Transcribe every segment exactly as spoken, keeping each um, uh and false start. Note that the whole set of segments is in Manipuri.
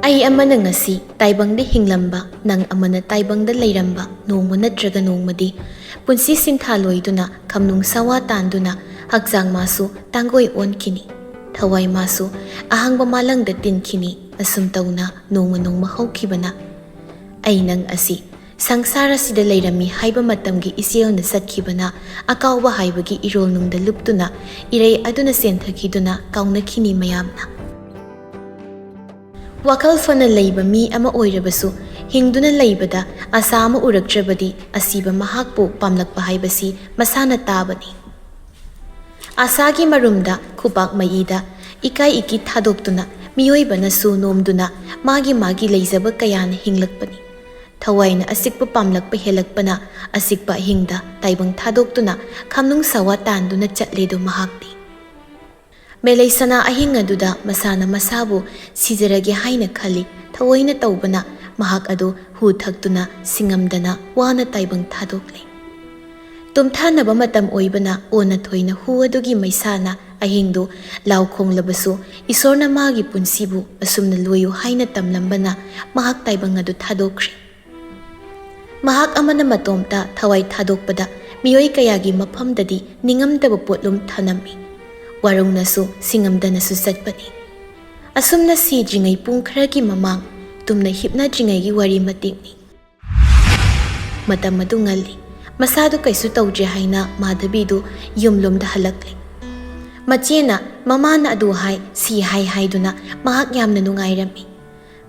ꯑꯩ ꯑꯃꯅ ꯉꯁꯤ ꯇꯥꯏꯕꯪꯗ ꯍꯤꯡꯂꯝꯕ, ꯅꯪ ꯑꯃꯅ ꯇꯥꯏꯕꯪꯗ ꯂꯩꯔꯝꯕ ꯅꯣꯡꯃ ꯅꯠꯇ꯭ꯔꯒ ꯅꯣꯡꯃꯗꯤ ꯄꯨꯟꯁꯤ ꯁꯤꯟꯊꯥ ꯂꯣꯏꯗꯨꯅ, ꯈꯝꯅꯨꯡ ꯁꯋꯥ ꯇꯥꯟꯗꯨꯅ, ꯍꯛꯆꯥꯡ ꯃꯥꯁꯨ ꯇꯥꯡꯒꯣꯏ ꯑꯣꯟꯈꯤꯅꯤ, ꯊꯋꯥꯏ ꯃꯥꯁꯨ ꯑꯍꯥꯡꯕ ꯃꯥꯂꯪꯗ ꯇꯤꯟꯈꯤꯅꯤ꯫ ꯑꯁꯨꯝ ꯇꯧꯅ ꯅꯣꯡꯃ ꯅꯣꯡꯃ ꯍꯧꯈꯤꯕꯅ ꯑꯩ ꯅꯪ ꯑꯁꯤ ꯁꯪꯁꯥꯔ ꯑꯁꯤꯗ ꯂꯩꯔꯝꯃꯤ ꯍꯥꯏꯕ ꯃꯇꯝꯒꯤ ꯏꯆꯦꯜꯅ ꯆꯠꯈꯤꯕꯅ, ꯑꯀꯥꯎꯕ ꯍꯥꯏꯕꯒꯤ ꯏꯔꯣꯜꯅꯨꯡꯗ ꯂꯨꯞꯇꯨꯅ ꯏꯔꯩ ꯑꯗꯨꯅ ꯆꯦꯟꯊꯈꯤꯗꯨꯅ ꯀꯥꯎꯅꯈꯤꯅꯤ ꯃꯌꯥꯝꯅ꯫ ꯋꯥꯈꯜ ꯐꯅ ꯂꯩꯕ ꯃꯤ ꯑꯃ ꯑꯣꯏꯔꯕꯁꯨ, ꯍꯤꯡꯗꯨꯅ ꯂꯩꯕꯗ ꯑꯁꯥ ꯑꯃ ꯎꯔꯛꯇ꯭ꯔꯕꯗꯤ ꯑꯁꯤꯕ ꯃꯍꯥꯛꯄꯨ ꯄꯥꯝꯂꯛꯄ ꯍꯥꯏꯕꯁꯤ ꯃꯁꯥꯅ ꯇꯥꯕꯅꯤ꯫ ꯑꯁꯥꯒꯤ ꯃꯔꯨꯝꯗ ꯈꯨꯄꯥꯛ ꯃꯌꯤꯗ ꯏꯀꯥꯏ ꯏꯀꯤ ꯊꯥꯗꯣꯛꯇꯨꯅ, ꯃꯤꯑꯣꯏꯕꯅꯁꯨ ꯅꯣꯝꯗꯨꯅ ꯃꯥꯒꯤ ꯃꯥꯒꯤ ꯂꯩꯖꯕ ꯀꯌꯥꯅ ꯍꯤꯡꯂꯛꯄꯅꯤ꯫ ꯊꯋꯥꯏꯅ ꯑꯆꯤꯛꯄ ꯄꯥꯝꯂꯛꯄ ꯍꯦꯜꯂꯛꯄꯅ ꯑꯆꯤꯛꯄ ꯑꯍꯤꯡꯗ ꯇꯥꯏꯕꯪ ꯊꯥꯗꯣꯛꯇꯨꯅ ꯈꯝꯅꯨꯡ ꯁꯋꯥ ꯇꯥꯟꯗꯨꯅ ꯆꯠꯂꯦꯗꯣ ꯃꯍꯥꯛꯇꯤ꯫ ꯃꯦꯂꯩ ꯁꯅꯥ ꯑꯍꯤꯡ ꯑꯗꯨꯗ ꯃꯁꯥꯅ ꯃꯁꯥꯕꯨ ꯁꯤꯖꯔꯒꯦ ꯍꯥꯏꯅ ꯈꯜꯂꯤ꯫ ꯊꯑꯣꯏꯅ ꯇꯧꯕꯅ ꯃꯍꯥꯛ ꯑꯗꯨ ꯍꯨ ꯊꯛꯇꯨꯅ ꯁꯤꯡꯉꯝꯗꯅ ꯋꯥꯅ ꯇꯥꯏꯕꯪ ꯊꯥꯗꯣꯛꯂꯦ꯫ ꯇꯨꯝꯊꯥꯅꯕ ꯃꯇꯝ ꯑꯣꯏꯕꯅ ꯑꯣꯟꯅ ꯊꯣꯏꯅ ꯍꯨ ꯑꯗꯨꯒꯤ ꯃꯩꯁꯥꯅ ꯑꯍꯤꯡꯗꯨ ꯂꯥꯎ ꯈꯣꯡꯂꯕꯁꯨ, ꯏꯁꯣꯔꯅ ꯃꯥꯒꯤ ꯄꯨꯟꯁꯤꯕꯨ ꯑꯁꯨꯝꯅ ꯂꯣꯏꯌꯨ ꯍꯥꯏꯅ ꯇꯝꯂꯝꯕꯅ ꯃꯍꯥꯛ ꯇꯥꯏꯕꯪ ꯑꯗꯨ ꯊꯥꯗꯣꯛꯈ꯭ꯔꯦ꯫ ꯃꯍꯥꯛ ꯑꯃꯅ ꯃꯇꯣꯝꯇ ꯊꯋꯥꯏ ꯊꯥꯗꯣꯛꯄꯗ ꯃꯤꯑꯣꯏ ꯀꯌꯥꯒꯤ ꯃꯐꯝꯗꯗꯤ ꯅꯤꯡꯉꯝꯗꯕ ꯄꯣꯠꯂꯨꯝ ꯊꯅꯝꯃꯤ꯫ ꯋꯥꯔꯧꯅꯁꯨ ꯁꯤꯡꯉꯝꯗꯅꯁꯨ ꯆꯠꯄꯅꯤ꯫ ꯑꯁꯨꯝꯅ ꯁꯤꯗ꯭ꯔꯤꯉꯩ ꯄꯨꯡ ꯈꯔꯒꯤ ꯃꯃꯥꯡ ꯇꯨꯝꯅ ꯍꯤꯞꯅꯗ꯭ꯔꯤꯉꯩꯒꯤ ꯋꯥꯔꯤ ꯃꯇꯦꯛꯅꯤ꯫ ꯃꯇꯝ ꯑꯗꯨ ꯉꯜꯂꯤ꯫ ꯃꯁꯥꯗꯨ ꯀꯩꯁꯨ ꯇꯧꯗ꯭ꯔꯦ ꯍꯥꯏꯅ ꯃꯥꯙꯕꯤꯗꯨ ꯌꯨꯝꯂꯣꯝꯗ ꯍꯜꯂꯛꯂꯦ꯫ ꯃꯆꯦꯅ ꯃꯃꯥꯅ ꯑꯗꯨ ꯍꯥꯏ ꯁꯤ ꯍꯥꯏ ꯍꯥꯏꯗꯨꯅ ꯃꯍꯥꯛ ꯌꯥꯝꯅ ꯅꯨꯡꯉꯥꯏꯔꯝꯃꯤ꯫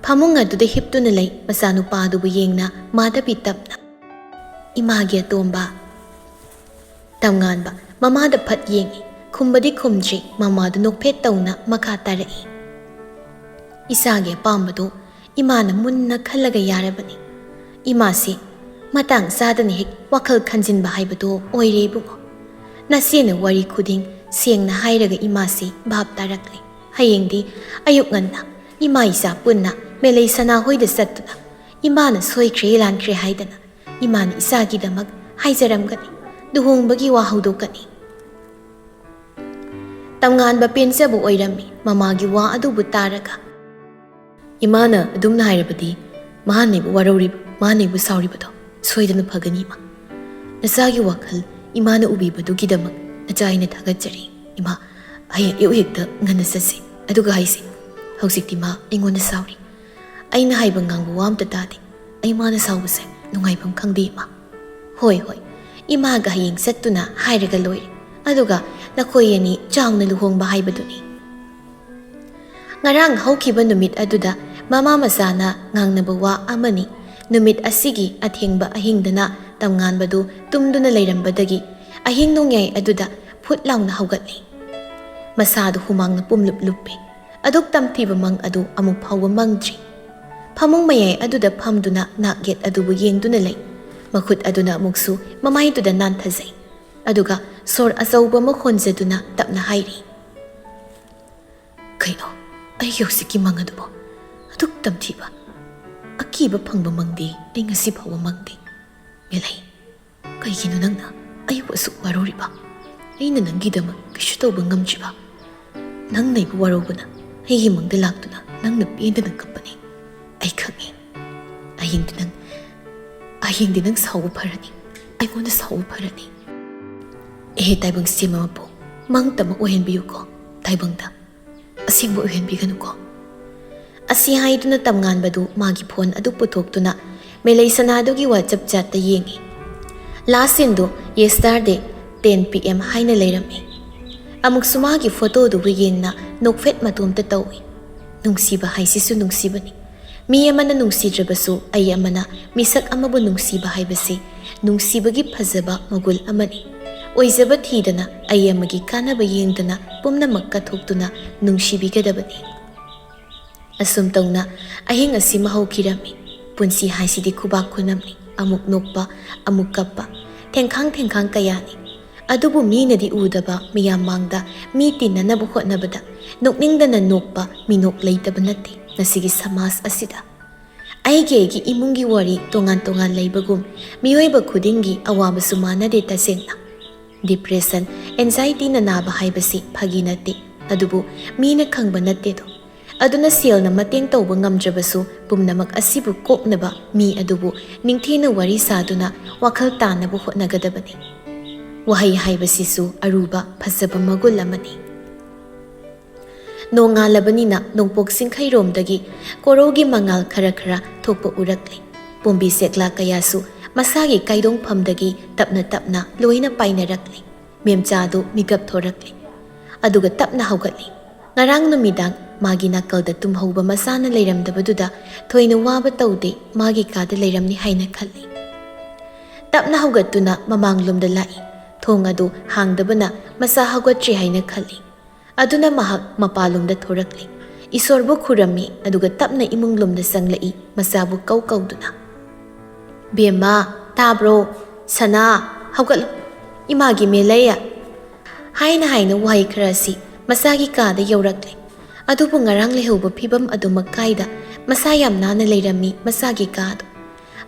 ꯐꯃꯨꯡ ꯑꯗꯨꯗ ꯍꯤꯞꯇꯨꯅ ꯂꯩ ꯃꯆꯥꯅꯨꯄꯥ ꯑꯗꯨꯕꯨ ꯌꯦꯡꯅ ꯃꯥꯙꯕꯤ ꯇꯞꯅ, "ꯏꯃꯥꯒꯤ ꯑꯇꯣꯝꯕ?" ꯇꯝꯉꯥꯟꯕ ꯃꯃꯥꯗ ꯐꯠ ꯌꯦꯡꯏ꯫ ꯈꯨꯝꯕꯗꯤ ꯈꯨꯝꯗ꯭ꯔꯤ꯫ ꯃꯃꯥꯗꯨ ꯅꯣꯛꯐꯦꯠ ꯇꯧꯅ ꯃꯈꯥ ꯇꯥꯔꯛꯏ, "ꯏꯆꯥꯒꯤ ꯑꯄꯥꯝꯕꯗꯨ ꯏꯃꯥꯅ ꯃꯨꯟꯅ ꯈꯜꯂꯒ ꯌꯥꯔꯕꯅꯤ꯫ ꯏꯃꯥꯁꯤ ꯃꯇꯥꯡ ꯆꯥꯗꯅ ꯍꯦꯛ ꯋꯥꯈꯜ ꯈꯟꯖꯤꯟꯕ ꯍꯥꯏꯕꯗꯨ ꯑꯣꯏꯔꯦ ꯏꯕꯨꯡꯉꯣ꯫ ꯅꯆꯦꯅ ꯋꯥꯔꯤ ꯈꯨꯗꯤꯡ ꯁꯦꯡꯅ ꯍꯥꯏꯔꯒ ꯏꯃꯥꯁꯤ ꯚꯥꯞ ꯇꯥꯔꯛꯂꯦ꯫ ꯍꯌꯦꯡꯗꯤ ꯑꯌꯨꯛ ꯉꯟꯅ ꯏꯃꯥ ꯏꯆꯥ ꯄꯨꯟꯅ ꯃꯦꯂꯩ ꯁꯅꯥꯍꯣꯏꯗ ꯆꯠꯇꯨꯅ ꯏꯃꯥꯅ ꯁꯣꯏꯈ꯭ꯔꯦ ꯂꯥꯟꯈ꯭ꯔꯦ ꯍꯥꯏꯗꯅ ꯏꯃꯥꯅ ꯏꯆꯥꯒꯤꯗꯃꯛ ꯍꯥꯏꯖꯔꯝꯒꯅꯤ꯫ ꯂꯨꯍꯣꯡꯕꯒꯤ ꯋꯥ ꯍꯧꯗꯣꯛꯀꯅꯤ꯫" ꯇꯝꯉꯥꯟꯕ ꯄꯦꯟꯖꯕ ꯑꯣꯏꯔꯝꯃꯤ ꯃꯃꯥꯒꯤ ꯋꯥ ꯑꯗꯨꯕꯨ ꯇꯥꯔꯒ꯫ ꯏꯃꯥꯅ ꯑꯗꯨꯝꯅ ꯍꯥꯏꯔꯕꯗꯤ ꯃꯍꯥꯛꯅ ꯑꯩꯕꯨ ꯋꯥꯔꯧꯔꯤꯕ, ꯃꯍꯥꯛꯅ ꯑꯩꯕꯨ ꯁꯥꯎꯔꯤꯕꯗꯣ ꯁꯣꯏꯗꯅ ꯐꯒꯅꯤ, ꯏꯃꯥ꯫ ꯅꯆꯥꯒꯤ ꯋꯥꯈꯜ ꯏꯃꯥꯅ ꯎꯕꯤꯕꯗꯨꯒꯤꯗꯃꯛ ꯅꯆꯥ ꯑꯩꯅ ꯊꯥꯒꯠꯆꯔꯤ, ꯏꯃꯥ꯫ ꯍꯌꯦꯡ ꯑꯌꯨꯛ ꯍꯦꯛꯇ ꯉꯟꯅ ꯆꯠꯁꯤ꯫ ꯑꯗꯨꯒ ꯍꯥꯏꯁꯤ, ꯍꯧꯖꯤꯛꯇꯤ ꯃꯥ ꯑꯩꯉꯣꯟꯗ ꯁꯥꯎꯔꯤ꯫ ꯑꯩꯅ ꯍꯥꯏꯕ ꯉꯥꯡꯕ ꯋꯥ ꯑꯝꯇ ꯇꯥꯗꯦ꯫ ꯑꯩ ꯃꯥꯅ ꯁꯥꯎꯕꯁꯦ ꯅꯨꯡꯉꯥꯏꯐꯝ ꯈꯪꯗꯦ, ꯏꯃꯥ꯫ ꯍꯣꯏ, ꯍꯣꯏ, ꯏꯃꯥꯒ ꯍꯌꯦꯡ ꯆꯠꯇꯨꯅ ꯍꯥꯏꯔꯒ ꯂꯣꯏꯔꯦ꯫ ꯑꯗꯨꯒ ꯅꯈꯣꯏ ꯑꯅꯤ ꯆꯥꯎꯅ ꯂꯨꯍꯣꯡꯕ ꯍꯥꯏꯕꯗꯨꯅꯤ꯫ ꯉꯔꯥꯡ ꯍꯧꯈꯤꯕ ꯅꯨꯃꯤꯠ ꯑꯗꯨꯗ ꯃꯃꯥ ꯃꯆꯥꯅ ꯉꯥꯡꯅꯕ ꯋꯥ ꯑꯃꯅꯤ꯫ ꯅꯨꯃꯤꯠ ꯑꯁꯤꯒꯤ ꯑꯊꯦꯡꯕ ꯑꯍꯤꯡꯗꯅ ꯇꯝꯉꯥꯟꯕꯗꯨ ꯇꯨꯝꯗꯨꯅ ꯂꯩꯔꯝꯕꯗꯒꯤ ꯑꯍꯤꯡ ꯅꯣꯡꯌꯥꯏ ꯑꯗꯨꯗ ꯐꯨꯠ ꯂꯥꯎꯅ ꯍꯧꯒꯠꯂꯤ꯫ ꯃꯁꯥꯗꯨ ꯍꯨꯃꯥꯡꯅ ꯄꯨꯝꯂꯨꯞ ꯂꯨꯞꯄꯤ꯫ ꯑꯗꯨꯛ ꯇꯝꯊꯤꯕ ꯃꯪ ꯑꯗꯨ ꯑꯃꯨꯛ ꯐꯥꯎꯕ ꯃꯪꯗ꯭ꯔꯤ꯫ ꯐꯃꯨꯡ ꯃꯌꯥꯏ ꯑꯗꯨꯗ ꯐꯝꯗꯨꯅ ꯅꯥꯛ ꯌꯦꯠ ꯑꯗꯨꯕꯨ ꯌꯦꯡꯗꯨꯅ ꯂꯩ꯫ ꯃꯈꯨꯠ ꯑꯗꯨꯅ ꯑꯃꯨꯛꯁꯨ ꯃꯃꯥꯏꯗꯨꯗ ꯅꯥꯟꯊꯖꯩ꯫ ꯑꯗꯨꯒ ꯁꯣꯔ ꯑꯆꯧꯕ ꯑꯃ ꯍꯣꯟꯖꯗꯨꯅ ꯇꯞꯅ ꯍꯥꯏꯔꯤ, "ꯀꯩꯅꯣ ꯑꯩꯒꯤ ꯍꯧꯖꯤꯛꯀꯤ ꯃꯪ ꯑꯗꯨꯕꯣ? ꯑꯗꯨꯛ ꯇꯝꯊꯤꯕ, ꯑꯀꯤꯕ ꯐꯪꯕ ꯃꯪꯗꯤ ꯑꯩ ꯉꯁꯤ ꯐꯥꯎꯕ ꯃꯪꯗꯦ꯫ ꯃꯦꯂꯩ, ꯀꯩꯒꯤꯅꯣ ꯅꯪꯅ ꯑꯩꯕꯨ ꯑꯁꯨꯛ ꯋꯥꯔꯧꯔꯤꯕ? ꯑꯩꯅ ꯅꯪꯒꯤꯗꯃꯛ ꯀꯩꯁꯨ ꯇꯧꯕ ꯉꯝꯗ꯭ꯔꯤꯕ? ꯅꯪꯅ ꯑꯩꯕꯨ ꯋꯥꯔꯧꯕꯅ ꯑꯩꯒꯤ ꯃꯪꯗ ꯂꯥꯛꯇꯨꯅ ꯅꯪꯅ ꯄꯦꯟꯗꯅ ꯀꯞꯄꯅꯤ꯫ ꯑꯩ ꯈꯪꯉꯤ꯫ ꯍꯌꯦꯡꯗꯤ ꯅꯪ, ꯍꯌꯦꯡꯗꯤ ꯅꯪ ꯁꯥꯎꯕ ꯐꯔꯅꯤ꯫ ꯑꯩꯉꯣꯟꯗ ꯁꯥꯎꯕ ꯐꯔꯅꯤ꯫ ꯑꯦꯍꯦ, ꯇꯥꯏꯕꯪ ꯁꯦꯝꯕ ꯃꯄꯨ, ꯃꯪꯇꯃꯛ ꯑꯣꯏꯍꯟꯕꯤꯌꯨꯀꯣ ꯇꯥꯏꯕꯪꯗ꯫ ꯑꯁꯦꯡꯕ ꯑꯣꯏꯍꯟꯕꯤꯒꯅꯨꯀꯣ꯫" ꯑꯁꯤ ꯍꯥꯏꯗꯨꯅ ꯇꯝꯉꯥꯟꯕꯗꯨ ꯃꯥꯒꯤ ꯐꯣꯟ ꯑꯗꯨ ꯄꯨꯊꯣꯛꯇꯨꯅ ꯃꯦꯂꯩ ꯁꯅꯥꯗꯨꯒꯤ WhatsApp chatꯇ ꯌꯦꯡꯉꯤ꯫ ꯂꯥꯁ ꯁꯤꯟꯗꯨ yesterday ten P M ꯍꯥꯏꯅ ꯂꯩꯔꯝꯃꯤ꯫ ꯑꯃꯨꯛꯁꯨ ꯃꯥꯒꯤ ꯐꯣꯇꯣꯗꯨꯕꯨ ꯌꯦꯡꯅ ꯅꯣꯛꯐꯦꯠ ꯃꯇꯣꯝꯇ ꯇꯧꯏ꯫ ꯅꯨꯡꯁꯤꯕ ꯍꯥꯏꯁꯤꯁꯨ ꯅꯨꯡꯁꯤꯕꯅꯤ꯫ ꯃꯤ ꯑꯃꯅ ꯅꯨꯡꯁꯤꯗ꯭ꯔꯕꯁꯨ ꯑꯩ ꯑꯃꯅ ꯃꯤꯁꯛ ꯑꯃꯕꯨ ꯅꯨꯡꯁꯤꯕ ꯍꯥꯏꯕꯁꯤ ꯅꯨꯡꯁꯤꯕꯒꯤ ꯐꯖꯕ ꯃꯒꯨꯜ ꯑꯃꯅꯤ꯫ ꯑꯣꯏꯖꯕ ꯊꯤꯗꯅ, ꯑꯩ ꯑꯃꯒꯤ ꯀꯥꯟꯅꯕ ꯌꯦꯡꯗꯅ ꯄꯨꯝꯅꯃꯛ ꯀꯠꯊꯣꯛꯇꯨꯅ ꯅꯨꯡꯁꯤꯕꯤꯒꯗꯕꯅꯤ꯫ ꯑꯁꯨꯝ ꯇꯧꯅ ꯑꯍꯤꯡ ꯑꯁꯤꯃ ꯍꯧꯈꯤꯔꯝꯃꯤ꯫ ꯄꯨꯟꯁꯤ ꯍꯥꯏꯁꯤꯗꯤ ꯈꯨꯕꯥꯛ ꯈꯨꯅꯝꯅꯤ꯫ ꯑꯃꯨꯛ ꯅꯣꯛꯄ, ꯑꯃꯨꯛ ꯀꯞꯄ, ꯊꯦꯡꯈꯥꯡ ꯊꯦꯡꯈꯥꯡ ꯀꯌꯥꯅꯤ꯫ ꯑꯗꯨꯕꯨ ꯃꯤꯅꯗꯤ ꯎꯗꯕ ꯃꯤꯌꯥꯝ ꯃꯥꯡꯗ ꯃꯤ ꯇꯤꯟꯅꯅꯕ ꯍꯣꯠꯅꯕꯗ ꯅꯣꯛꯅꯤꯡꯗꯅ ꯅꯣꯛꯄ ꯃꯤꯅꯣꯛ ꯂꯩꯇꯕ ꯅꯠꯇꯦ ꯉꯁꯤꯒꯤ ꯁꯃꯥꯖ ꯑꯁꯤꯗ꯫ ꯑꯩꯒꯤ ꯑꯩꯒꯤ ꯏꯃꯨꯡꯒꯤ ꯋꯥꯔꯤ ꯇꯣꯉꯥꯟ ꯇꯣꯉꯥꯟ ꯂꯩꯕꯒꯨꯝ ꯃꯤꯑꯣꯏꯕ ꯈꯨꯗꯤꯡꯒꯤ ꯑꯋꯥꯕꯁꯨ ꯃꯥꯟꯅꯗꯦ ꯇꯁꯦꯡꯅ꯫ Depression, anxietyꯅ ꯅꯥꯕ ꯍꯥꯏꯕꯁꯤ ꯐꯥꯒꯤ ꯅꯠꯇꯦ, ꯑꯗꯨꯕꯨ ꯃꯤꯅ ꯈꯪꯕ ꯅꯠꯇꯦꯗꯣ꯫ ꯑꯗꯨꯅ ꯁꯦꯜꯅ ꯃꯇꯦꯡ ꯇꯧꯕ ꯉꯝꯗ꯭ꯔꯕꯁꯨ, ꯄꯨꯝꯅꯃꯛ ꯑꯁꯤꯕꯨ ꯀꯣꯛꯅꯕ ꯃꯤ ꯑꯗꯨꯕꯨ ꯅꯤꯡꯊꯤꯅ ꯋꯥꯔꯤ ꯁꯥꯗꯨꯅ ꯋꯥꯈꯜ ꯇꯥꯅꯕ ꯍꯣꯠꯅꯒꯗꯕꯅꯤ꯫ ꯋꯥꯍꯩ ꯍꯥꯏꯕꯁꯤꯁꯨ ꯑꯔꯨꯕ ꯐꯖꯕ ꯃꯒꯨꯟ ꯑꯃꯅꯤ꯫ ꯅꯣꯡꯉꯥꯜꯂꯕꯅꯤꯅ ꯅꯣꯡꯄꯣꯛ ꯆꯤꯡꯈꯩꯔꯣꯝꯗꯒꯤ ꯀꯣꯔꯧꯒꯤ ꯃꯉꯥꯜ ꯈꯔ ꯈꯔ ꯊꯣꯛꯄ ꯎꯔꯛꯂꯤ꯫ ꯄꯣꯝꯕꯤ ꯆꯦꯛꯂꯥ ꯀꯌꯥꯁꯨ ꯃꯁꯥꯒꯤ ꯀꯥꯏꯗꯣꯡꯐꯝꯗꯒꯤ ꯇꯞꯅ ꯇꯞꯅ ꯂꯣꯏꯅ ꯄꯥꯏꯅꯔꯛꯂꯤ꯫ ꯃꯦꯝꯆꯥꯗꯨ ꯃꯤꯀꯞ ꯊꯣꯔꯛꯂꯤ꯫ ꯑꯗꯨꯒ ꯇꯞꯅ ꯍꯧꯒꯠꯂꯤ꯫ ꯉꯔꯥꯡ ꯅꯨꯃꯤꯗꯥꯡ ꯃꯥꯒꯤ ꯅꯥꯀꯜꯗ ꯇꯨꯝꯍꯧꯕ ꯃꯆꯥꯅ ꯂꯩꯔꯝꯗꯕꯗꯨꯗ ꯊꯣꯏꯅ ꯋꯥꯕ ꯇꯧꯗꯦ, ꯃꯥꯒꯤ ꯀꯥꯗ ꯂꯩꯔꯝꯅꯤ ꯍꯥꯏꯅ ꯈꯜꯂꯤ꯫ ꯇꯞꯅ ꯍꯧꯒꯠꯇꯨꯅ ꯃꯃꯥꯡꯂꯣꯝꯗ ꯂꯥꯛꯏ꯫ ꯊꯣꯡ ꯑꯗꯨ ꯍꯥꯡꯗꯕꯅ ꯃꯆꯥ ꯍꯧꯒꯠꯇ꯭ꯔꯤ ꯍꯥꯏꯅ ꯈꯜꯂꯤ꯫ ꯑꯗꯨꯅ ꯃꯍꯥꯛ ꯃꯄꯥꯂꯣꯝꯗ ꯊꯣꯔꯛꯂꯤ꯫ ꯏꯁꯣꯔꯕꯨ ꯈꯨꯔꯝꯃꯤ, ꯑꯗꯨꯒ ꯇꯞꯅ ꯏꯃꯨꯡꯂꯣꯝꯗ ꯆꯪꯂꯛꯏ, ꯃꯆꯥꯕꯨ ꯀꯧ ꯀꯧꯗꯨꯅ꯫ "ꯕꯦꯝꯃ, ꯇꯥꯕ꯭ꯔꯣ? ꯁꯅꯥ, ꯍꯧꯒꯠꯂꯨ꯫ ꯏꯃꯥꯒꯤ ꯃꯦꯂꯩꯌꯥ!" ꯍꯥꯏꯅ ꯍꯥꯏꯅ ꯋꯥꯍꯩ ꯈꯔꯁꯤ ꯃꯆꯥꯒꯤ ꯀꯥꯗ ꯌꯧꯔꯛꯂꯦ꯫ ꯑꯗꯨꯕꯨ ꯉꯔꯥꯡ ꯂꯩꯍꯧꯕ ꯐꯤꯕꯝ ꯑꯗꯨꯃꯛ ꯀꯥꯏꯗ ꯃꯁꯥ ꯌꯥꯝ ꯅꯥꯟꯅ ꯂꯩꯔꯝꯃꯤ ꯃꯆꯥꯒꯤ ꯀꯥꯗꯣ꯫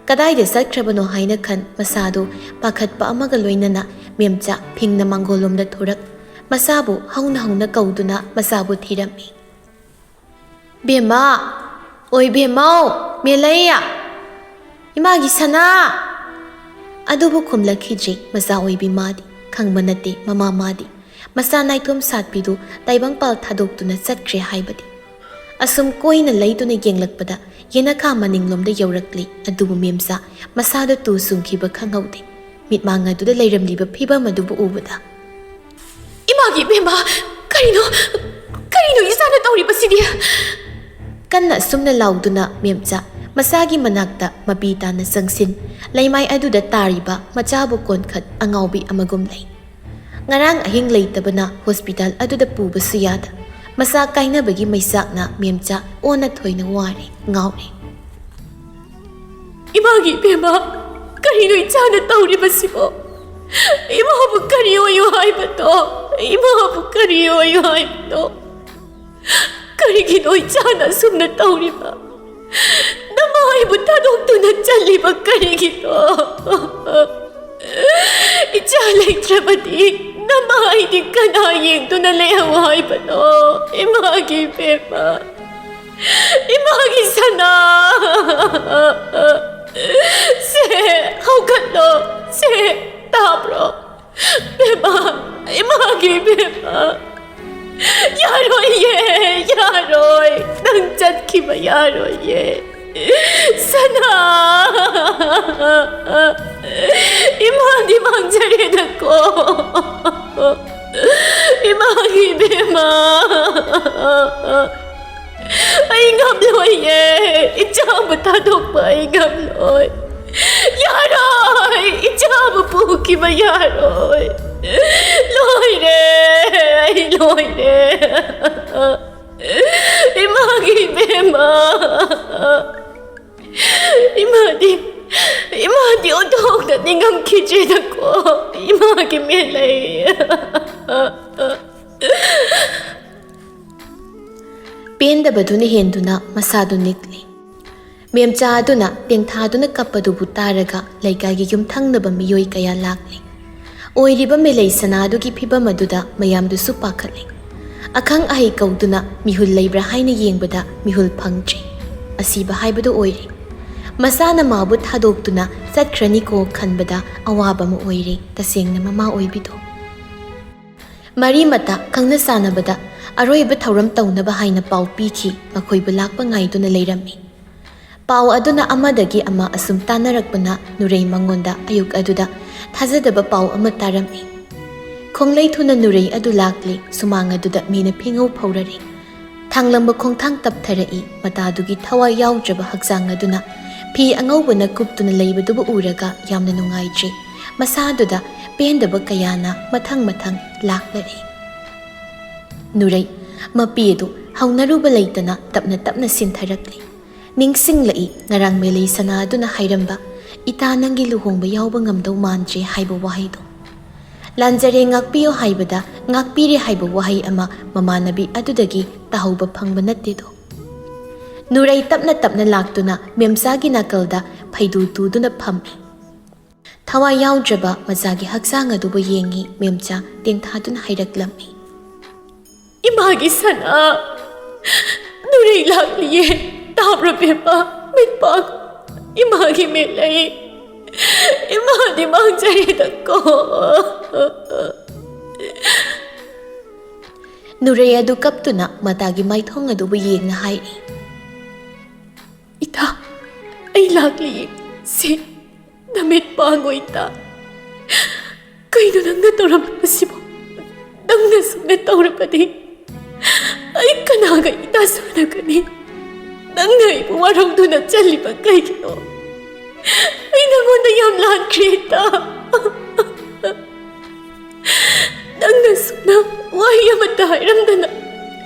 ꯀꯗꯥꯏꯗ ꯆꯠꯈ꯭ꯔꯕꯅꯣ ꯍꯥꯏꯅ ꯈꯟ ꯃꯁꯥꯗꯨ ꯄꯥꯈꯠꯄ ꯑꯃꯒ ꯂꯣꯏꯅꯅ ꯃꯦꯝꯆꯥ ꯐꯤꯡꯅ ꯃꯥꯡꯒꯣꯜꯂꯣꯝꯗ ꯊꯣꯔꯛ ꯃꯆꯥꯕꯨ ꯍꯧꯅ ꯍꯧꯅ ꯀꯧꯗꯨꯅ ꯃꯆꯥꯕꯨ ꯊꯤꯔꯝꯃꯤ꯫ "ꯕꯦꯝꯃ! ꯑꯣꯏ ꯕꯦꯝꯃꯧ! ꯃꯦꯂꯩꯌꯥ! ꯏꯃꯥꯒꯤ ꯁꯅꯥ!" ꯑꯗꯨꯕꯨ ꯈꯨꯝꯂꯛꯈꯤꯗ꯭ꯔꯤ ꯃꯆꯥ ꯑꯣꯏꯕꯤ ꯃꯥꯗꯤ꯫ ꯈꯪꯕ ꯅꯠꯇꯦ ꯃꯃꯥ ꯃꯥꯗꯤ ꯃꯆꯥ ꯅꯥꯏꯇꯣꯝ ꯁꯥꯠꯄꯤꯗꯨ ꯇꯥꯏꯕꯪꯄꯥꯜ ꯊꯥꯗꯣꯛꯇꯨꯅ ꯆꯠꯈ꯭ꯔꯦ ꯍꯥꯏꯕꯗꯤ꯫ ꯑꯁꯨꯝ ꯀꯣꯏꯅ ꯂꯩꯗꯨꯅ ꯌꯦꯡꯂꯛꯄꯗ ꯌꯦꯅꯈꯥ ꯃꯅꯤꯡꯂꯣꯝꯗ ꯌꯧꯔꯛꯂꯤ꯫ ꯑꯗꯨꯕꯨ ꯃꯦꯝꯆꯥ ꯃꯁꯥꯗ ꯇꯨ ꯆꯨꯡꯈꯤꯕ ꯈꯪꯍꯧꯗꯦ꯫ ꯃꯤꯠꯃꯥꯡ ꯑꯗꯨꯗ ꯂꯩꯔꯝꯂꯤꯕ ꯐꯤꯕꯝ ꯑꯗꯨꯕꯨ ꯎꯕꯗ, "ꯏꯃꯥꯒꯤ ꯏꯕꯦꯝꯃ! ꯀꯔꯤꯅꯣ, ꯀꯔꯤꯅꯣ ꯏꯆꯥꯅ ꯇꯧꯔꯤꯕꯁꯤꯗꯤ?" ꯀꯟꯅ ꯑꯁꯨꯝꯅ ꯂꯥꯎꯗꯨꯅ ꯃꯦꯝꯆꯥ ꯃꯆꯥꯒꯤ ꯃꯅꯥꯛꯇ ꯃꯄꯤ ꯇꯥꯅ ꯆꯪꯁꯤꯟ, ꯂꯩꯃꯥꯏ ꯑꯗꯨꯗ ꯇꯥꯔꯤꯕ ꯃꯆꯥꯕꯨ ꯀꯣꯟꯈꯠ ꯑꯉꯥꯎꯕꯤ ꯑꯃꯒꯨꯝ ꯂꯩ꯫ ꯉꯔꯥꯡ ꯑꯍꯤꯡ ꯂꯩꯇꯕꯅ ꯍꯣꯁꯄꯤꯇꯥꯜ ꯑꯗꯨꯗ ꯄꯨꯕꯁꯨ ꯌꯥꯗ, ꯃꯆꯥ ꯀꯥꯏꯅꯕꯒꯤ ꯃꯩꯆꯥꯛꯅ ꯃꯦꯝꯆꯥ ꯑꯣꯟꯅ ꯊꯣꯏꯅ ꯋꯥꯔꯦ, ꯉꯥꯎꯔꯦ꯫ "ꯏꯃꯥꯒꯤ ꯏꯕꯦꯝꯃ, ꯀꯔꯤꯅꯣ ꯏꯆꯥꯅ ꯇꯧꯔꯤꯕꯁꯤꯕꯣ? ꯏꯃꯥꯕꯨ ꯀꯔꯤ ꯑꯣꯏꯌꯨ ꯍꯥꯏꯕꯅꯣ? ꯏꯃꯥꯕꯨ ꯀꯔꯤ ꯑꯣꯏꯌꯨ ꯍꯥꯏꯕꯅꯣ? ꯀꯔꯤꯒꯤꯅꯣ ꯏꯆꯥꯅ ꯑꯁꯨꯝꯅ ꯇꯧꯔꯤꯕ? ꯅꯃꯥ ꯑꯩꯕꯨ ꯊꯥꯗꯣꯛꯇꯨꯅ ꯆꯠꯂꯤꯕ ꯀꯔꯤꯒꯤꯅꯣ? ꯏꯆꯥ ꯂꯩꯇ꯭ꯔꯕꯗꯤ ꯅꯃꯥ ꯑꯩꯗꯤ ꯀꯅꯥ ꯌꯦꯡꯗꯨꯅ ꯂꯩꯍꯧ ꯍꯥꯏꯕꯅꯣ? ꯏꯃꯥꯒꯤ ꯏꯕꯦꯝꯃ!" ꯏꯃꯥꯒꯤ ꯁꯅꯥ! ꯁꯦ, ꯍꯧꯒꯠꯂꯣ! ꯁꯦ, ꯇꯥꯕ꯭ꯔꯣ? ꯕꯦꯝꯃ, ꯏꯃꯥꯒꯤ ꯕꯦꯝꯃ! ꯌꯥꯔꯣꯏꯌꯦ, ꯌꯥꯔꯣꯏ! ꯅꯪ ꯆꯠꯈꯤꯕ ꯌꯥꯔꯣꯏꯌꯦ! ꯁꯅꯥ! ꯏꯃꯥꯗꯤ ꯃꯥꯡꯖꯔꯦꯗꯀꯣ! ꯏꯃꯥꯒꯤ ꯕꯦꯝꯃ! ꯑꯩ ꯉꯝꯂꯣꯏꯌꯦ! ꯏꯆꯥꯕꯨ ꯊꯥꯗꯣꯛꯄ ꯑꯩ ꯉꯝꯂꯣꯏ! ꯌꯥꯔꯣꯏ! ꯏꯆꯥꯕꯨ ꯄꯨꯈꯤꯕ ꯌꯥꯔꯣꯏ! ꯂꯣꯏꯔꯦ! ꯑꯩ ꯂꯣꯏꯔꯦ! ꯏꯃꯥꯒꯤ ꯕꯦꯝꯃ! ꯏꯃꯥꯗꯤ, ꯏꯃꯥꯗꯤ ꯑꯣꯟꯊꯣꯛꯅ ꯅꯤꯡꯉꯝꯈꯤꯗ꯭ꯔꯦꯗꯀꯣ! ꯏꯃꯥꯒꯤ ꯃꯦꯂꯩ! ꯄꯦꯟꯗꯕꯗꯨꯅ ꯍꯦꯟꯗꯨꯅ ꯃꯁꯥꯗꯨ ꯅꯤꯛꯂꯤ꯫ ꯃꯦꯝꯆꯥ ꯑꯗꯨꯅ ꯇꯦꯡꯊꯥꯗꯨꯅ ꯀꯞꯄꯗꯨꯕꯨ ꯇꯥꯔꯒ ꯂꯩꯀꯥꯏꯒꯤ ꯌꯨꯝꯊꯪꯅꯕ ꯃꯤꯑꯣꯏ ꯀꯌꯥ ꯂꯥꯛꯂꯤ꯫ ꯑꯣꯏꯔꯤꯕ ꯃꯦꯂꯩ ꯁꯅꯥꯗꯨꯒꯤ ꯐꯤꯚꯝ ꯑꯗꯨꯗ ꯃꯌꯥꯝꯗꯨꯁꯨ ꯄꯥꯈꯠꯂꯤ꯫ ꯑꯈꯪ ꯑꯍꯩ ꯀꯧꯗꯨꯅ ꯃꯤꯍꯨꯜ ꯂꯩꯕ꯭ꯔꯥ ꯍꯥꯏꯅ ꯌꯦꯡꯕꯗ ꯃꯤꯍꯨꯜ ꯐꯪꯗ꯭ꯔꯤ꯫ ꯑꯁꯤꯕ ꯍꯥꯏꯕꯗꯨ ꯑꯣꯏꯔꯦ꯫ ꯃꯆꯥꯅ ꯃꯥꯕꯨ ꯊꯥꯗꯣꯛꯇꯨꯅ ꯆꯠꯈ꯭ꯔꯅꯤꯀꯣ ꯈꯟꯕꯗ ꯑꯋꯥꯕ ꯑꯃ ꯑꯣꯏꯔꯦ ꯇꯁꯦꯡꯅ ꯃꯃꯥ ꯑꯣꯏꯕꯤꯗꯣ꯫ ꯃꯔꯤ ꯃꯇꯥ ꯈꯪꯅ ꯆꯥꯟꯅꯕꯗ ꯑꯔꯣꯏꯕ ꯊꯧꯔꯝ ꯇꯧꯅꯕ ꯍꯥꯏꯅ ꯄꯥꯎ ꯄꯤꯈꯤ ꯃꯈꯣꯏꯕꯨ ꯂꯥꯛꯄ ꯉꯥꯏꯗꯨꯅ ꯂꯩꯔꯝꯃꯤ꯫ ꯄꯥꯎ ꯑꯗꯨꯅ ꯑꯃꯗꯒꯤ ꯑꯃ ꯑꯁꯨꯝ ꯇꯥꯟꯅꯔꯛꯄꯅ ꯅꯨꯔꯩ ꯃꯉꯣꯟꯗ ꯑꯌꯨꯛ ꯑꯗꯨꯗ ꯊꯥꯖꯗꯕ ꯄꯥꯎ ꯑꯃ ꯇꯥꯔꯝꯃꯤ꯫ ꯈꯣꯡꯂꯩ ꯊꯨꯅ ꯅꯨꯔꯩ ꯑꯗꯨ ꯂꯥꯛꯂꯦ, ꯁꯨꯃꯥꯡ ꯑꯗꯨꯗ ꯃꯤꯅ ꯐꯤꯉꯧ ꯐꯧꯔꯔꯦ꯫ ꯊꯥꯡꯂꯝꯕ ꯈꯣꯡꯊꯥꯡ ꯇꯞꯊꯔꯛꯏ, ꯃꯇꯥꯗꯨꯒꯤ ꯊꯋꯥꯏ ꯌꯥꯎꯗ꯭ꯔꯕ ꯍꯛꯆꯥꯡ ꯑꯗꯨꯅ ꯐꯤ ꯑꯉꯧꯕꯅ ꯀꯨꯞꯇꯨꯅ ꯂꯩꯕꯗꯨꯕꯨ ꯎꯔꯒ ꯌꯥꯝꯅ ꯅꯨꯡꯉꯥꯏꯇ꯭ꯔꯤ꯫ ꯃꯁꯥꯗꯨꯗ ꯄꯦꯟꯗꯕ ꯀꯌꯥꯅ ꯃꯊꯪ ꯃꯊꯪ ꯂꯥꯛꯂꯔꯦ꯫ ꯅꯨꯔꯩ, ꯃꯄꯤ ꯑꯗꯨ ꯍꯧꯅꯔꯨꯕ ꯂꯩꯇꯅ ꯇꯞꯅ ꯇꯞꯅ ꯁꯤꯟꯊꯔꯛꯂꯤ꯫ ꯅꯤꯡꯁꯤꯡꯂꯛꯏ ꯉꯔꯥꯡ ꯃꯦꯂꯩ ꯁꯅꯥ ꯑꯗꯨꯅ ꯍꯥꯏꯔꯝꯕ "ꯏꯇꯥ, ꯅꯪꯒꯤ ꯂꯨꯍꯣꯡꯕ ꯌꯥꯎꯕ ꯉꯝꯗꯧ ꯃꯥꯟꯗ꯭ꯔꯦ" ꯍꯥꯏꯕ ꯋꯥꯍꯩꯗꯣ꯫ "ꯂꯥꯟꯖꯔꯦ, ꯉꯥꯛꯄꯤꯌꯨ" ꯍꯥꯏꯕꯗ "ꯉꯥꯛꯄꯤꯔꯦ" ꯍꯥꯏꯕ ꯋꯥꯍꯩ ꯑꯃ ꯃꯃꯥꯟꯅꯕꯤ ꯑꯗꯨꯗꯒꯤ ꯇꯥꯍꯧꯕ ꯐꯪꯕ ꯅꯠꯇꯦꯗꯣ꯫ ꯅꯨꯔꯩ ꯇꯞꯅ ꯇꯞꯅ ꯂꯥꯛꯇꯨꯅ ꯃꯦꯝꯆꯥꯒꯤ ꯅꯥꯀꯜꯗ ꯐꯩꯗꯨ ꯇꯨꯗꯨꯅ ꯐꯝꯃꯤ꯫ ꯊꯋꯥꯏ ꯌꯥꯎꯗ꯭ꯔꯕ ꯃꯆꯥꯒꯤ ꯍꯛꯆꯥꯡ ꯑꯗꯨꯕꯨ ꯌꯦꯡꯉꯤ ꯃꯦꯝꯆꯥ ꯇꯦꯡꯊꯥꯗꯨꯅ ꯍꯥꯏꯔꯛꯂꯝꯃꯤ꯫ "ꯏꯃꯥꯒꯤ ꯁꯅꯥ, ꯅꯨꯔꯩ ꯂꯥꯛꯂꯤꯌꯦ꯫ ꯇꯥꯕ꯭ꯔꯣ ꯕꯦꯝꯃ? ꯃꯤꯠ ꯄꯥꯡꯉꯨ꯫ ꯏꯃꯥꯒꯤ ꯃꯤꯠꯂꯩ꯫ ꯏꯃꯥꯗꯤ ꯃꯥꯡꯖꯔꯦꯗꯀꯣ꯫ ꯅꯨꯔꯩ ꯑꯗꯨ ꯀꯞꯇꯨꯅ ꯃꯇꯥꯒꯤ ꯃꯥꯏꯊꯣꯡ ꯑꯗꯨꯕꯨ ꯌꯦꯡꯅ ꯍꯥꯏꯔꯤ꯫ ꯏꯇꯥ, ꯑꯩ ꯂꯥꯛꯂꯤꯌꯦ꯫ ꯁꯦ, ꯅꯃꯤꯠ ꯄꯥꯡꯉꯣ ꯏꯇꯥ꯫ ꯀꯩꯅꯣ ꯅꯪꯅ ꯇꯧꯔꯝꯕꯁꯤꯕꯣ? ꯅꯪꯅ ꯁꯨꯝꯅ ꯇꯧꯔꯕꯗꯤ ꯑꯩ ꯀꯅꯥꯒ ꯏꯇꯥ ꯁꯥꯟꯅꯒꯅꯤ? ꯅꯪꯅ ꯑꯩꯕꯨ ꯋꯥꯔꯧꯗꯨꯅ ꯆꯠꯂꯤꯕ ꯀꯩꯒꯤꯅꯣ? ꯑꯩ ꯅꯉꯣꯟꯗ ꯌꯥꯝ ꯂꯥꯟꯈ꯭ꯔꯦ ꯏꯇꯥ꯫ ꯅꯪꯅ ꯁꯨꯝꯅ ꯋꯥꯍꯩ ꯑꯃꯠꯇ ꯍꯥꯏꯔꯝꯗꯅ